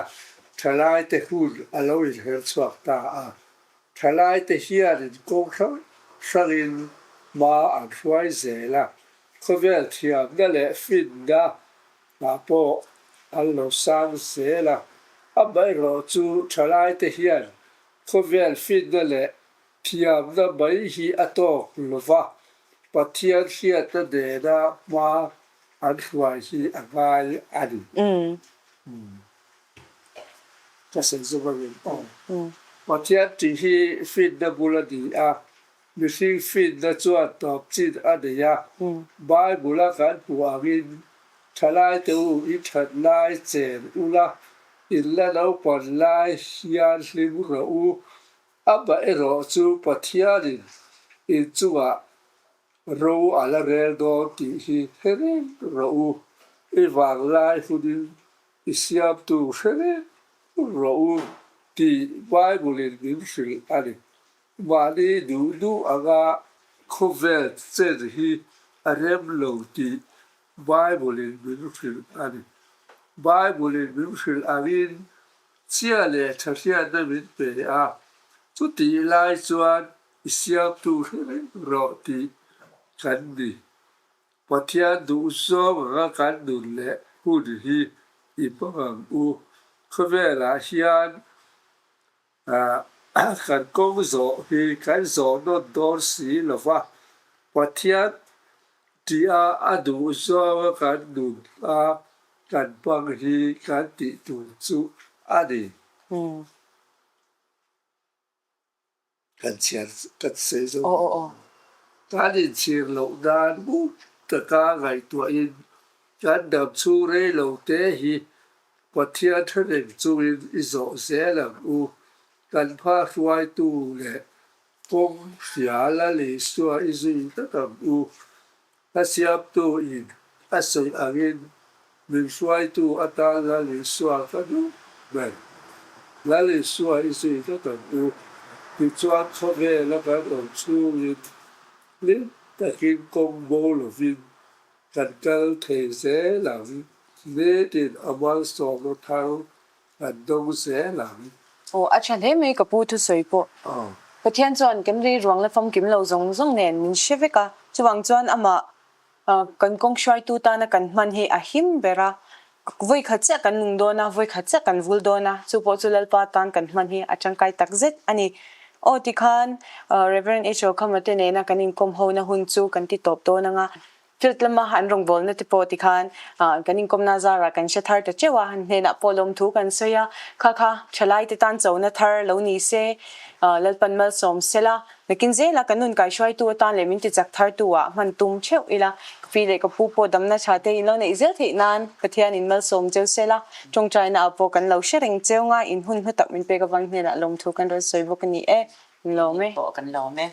thalaite hun a lo inher chhuak ta a. Thalaite hianin kawng hrang hrangin hma an hruai zel a, khawvel thiamna leh finna ah pawh an lo sang zel a. Amaherawh chu thalaite hian khawvel finna leh Thiamna mai hi a tawk lo va, Pathian hriatna nena hma an hruai hi a ngai a ni. Ka sawi zawk a ngem aw. Pathian tih hi finna bul a ni a, mihring finna chuan tawp chin a nei a. Bible-a kan hmuh angin, Thalaite u, i that lai chen ula, in la naupan lai hian hlim rawh u. Amah erawh chu Pathianin inchungah ro a la rel dawn tih hi hre reng rawh u. I vanglai hunin i siamtu hre reng rawh u tih Bible-in min hrilh a ni. Mahni duh duh anga khawvel chen hi a rem lo tih Bible-in min hrilh a ni. Bible-in min hrilh angin chhia leh tha hriatna min pe a, chutih lai chuan i siamtu hre reng rawh tih kan ni. Pathian duhzawng anga kan nun leh hun hi i hmang ang u. Khawvelah hian kan kawng zawh hi kan zawh nawn dawn si lo va, Pathian tia a duhzawnga kan nun a kan hmang hi kan tih tur chu a ni. Kan chhiar kan sawi zo. Aw aw aw. Kan inchhir loh nan ngun taka ngaihtuahin kan dam chhung rei lo te hi Pathian theneng chungin i zawh zel ang u. Kan hma hruaitu leh kawng hria Lal Isua i zui tlat ang u. A siamtu in a sawi angin min hruaitu atan Lal Isua ka duh ber. Lal Isua i zui tlat ang u. Tichuan khawvela kan awm chhungin hlim takin kawng bo lovin kan kal thei zel ang. Nitin a malsawmna thar kan dawng zel ang. Aw, a tha hle mai ka pu thusawi pawh. Pathian chuan kan ri ruang la famkim lo zawng zawng nen min hre vek a, chuvang chuan amah kan kawng hruaitu tana kan hman hi a him ber a, vawi khat chiah kan nung dawn a, vawi khat chiah kan vul dawn a, chu pawh chu Lalpa tan kan hman hi a tangkai tak zet a ni. Aw tikhan Rev. H. Rokhama te nena kan inkawm hona hun chu kan ti tawp dawn ang a, Field lama an rawngbawlna te pawh tikhan kan inkawmna zarah kan hre thar ta teuh a, an hnenah pawh lawmthu kan sawi a, kha kha thalaite tan chona thar lo ni se, Lalpan malsawm se la, nakin zela kan nun kaihruaitu atan leh min tichak thartu ah hman tum theuh ila, ka pi leh ka pu pawh damna tha te in lo neih zel theih nan Pathianin malsawm cheu se la, tawngtaina ah pawh kan lo hre reng cheu nga, in hun hnu tak min pek avang hnenah lawmthu kan rawn sawi bawk a ni e, in lawm e. Pawh kan lawm e.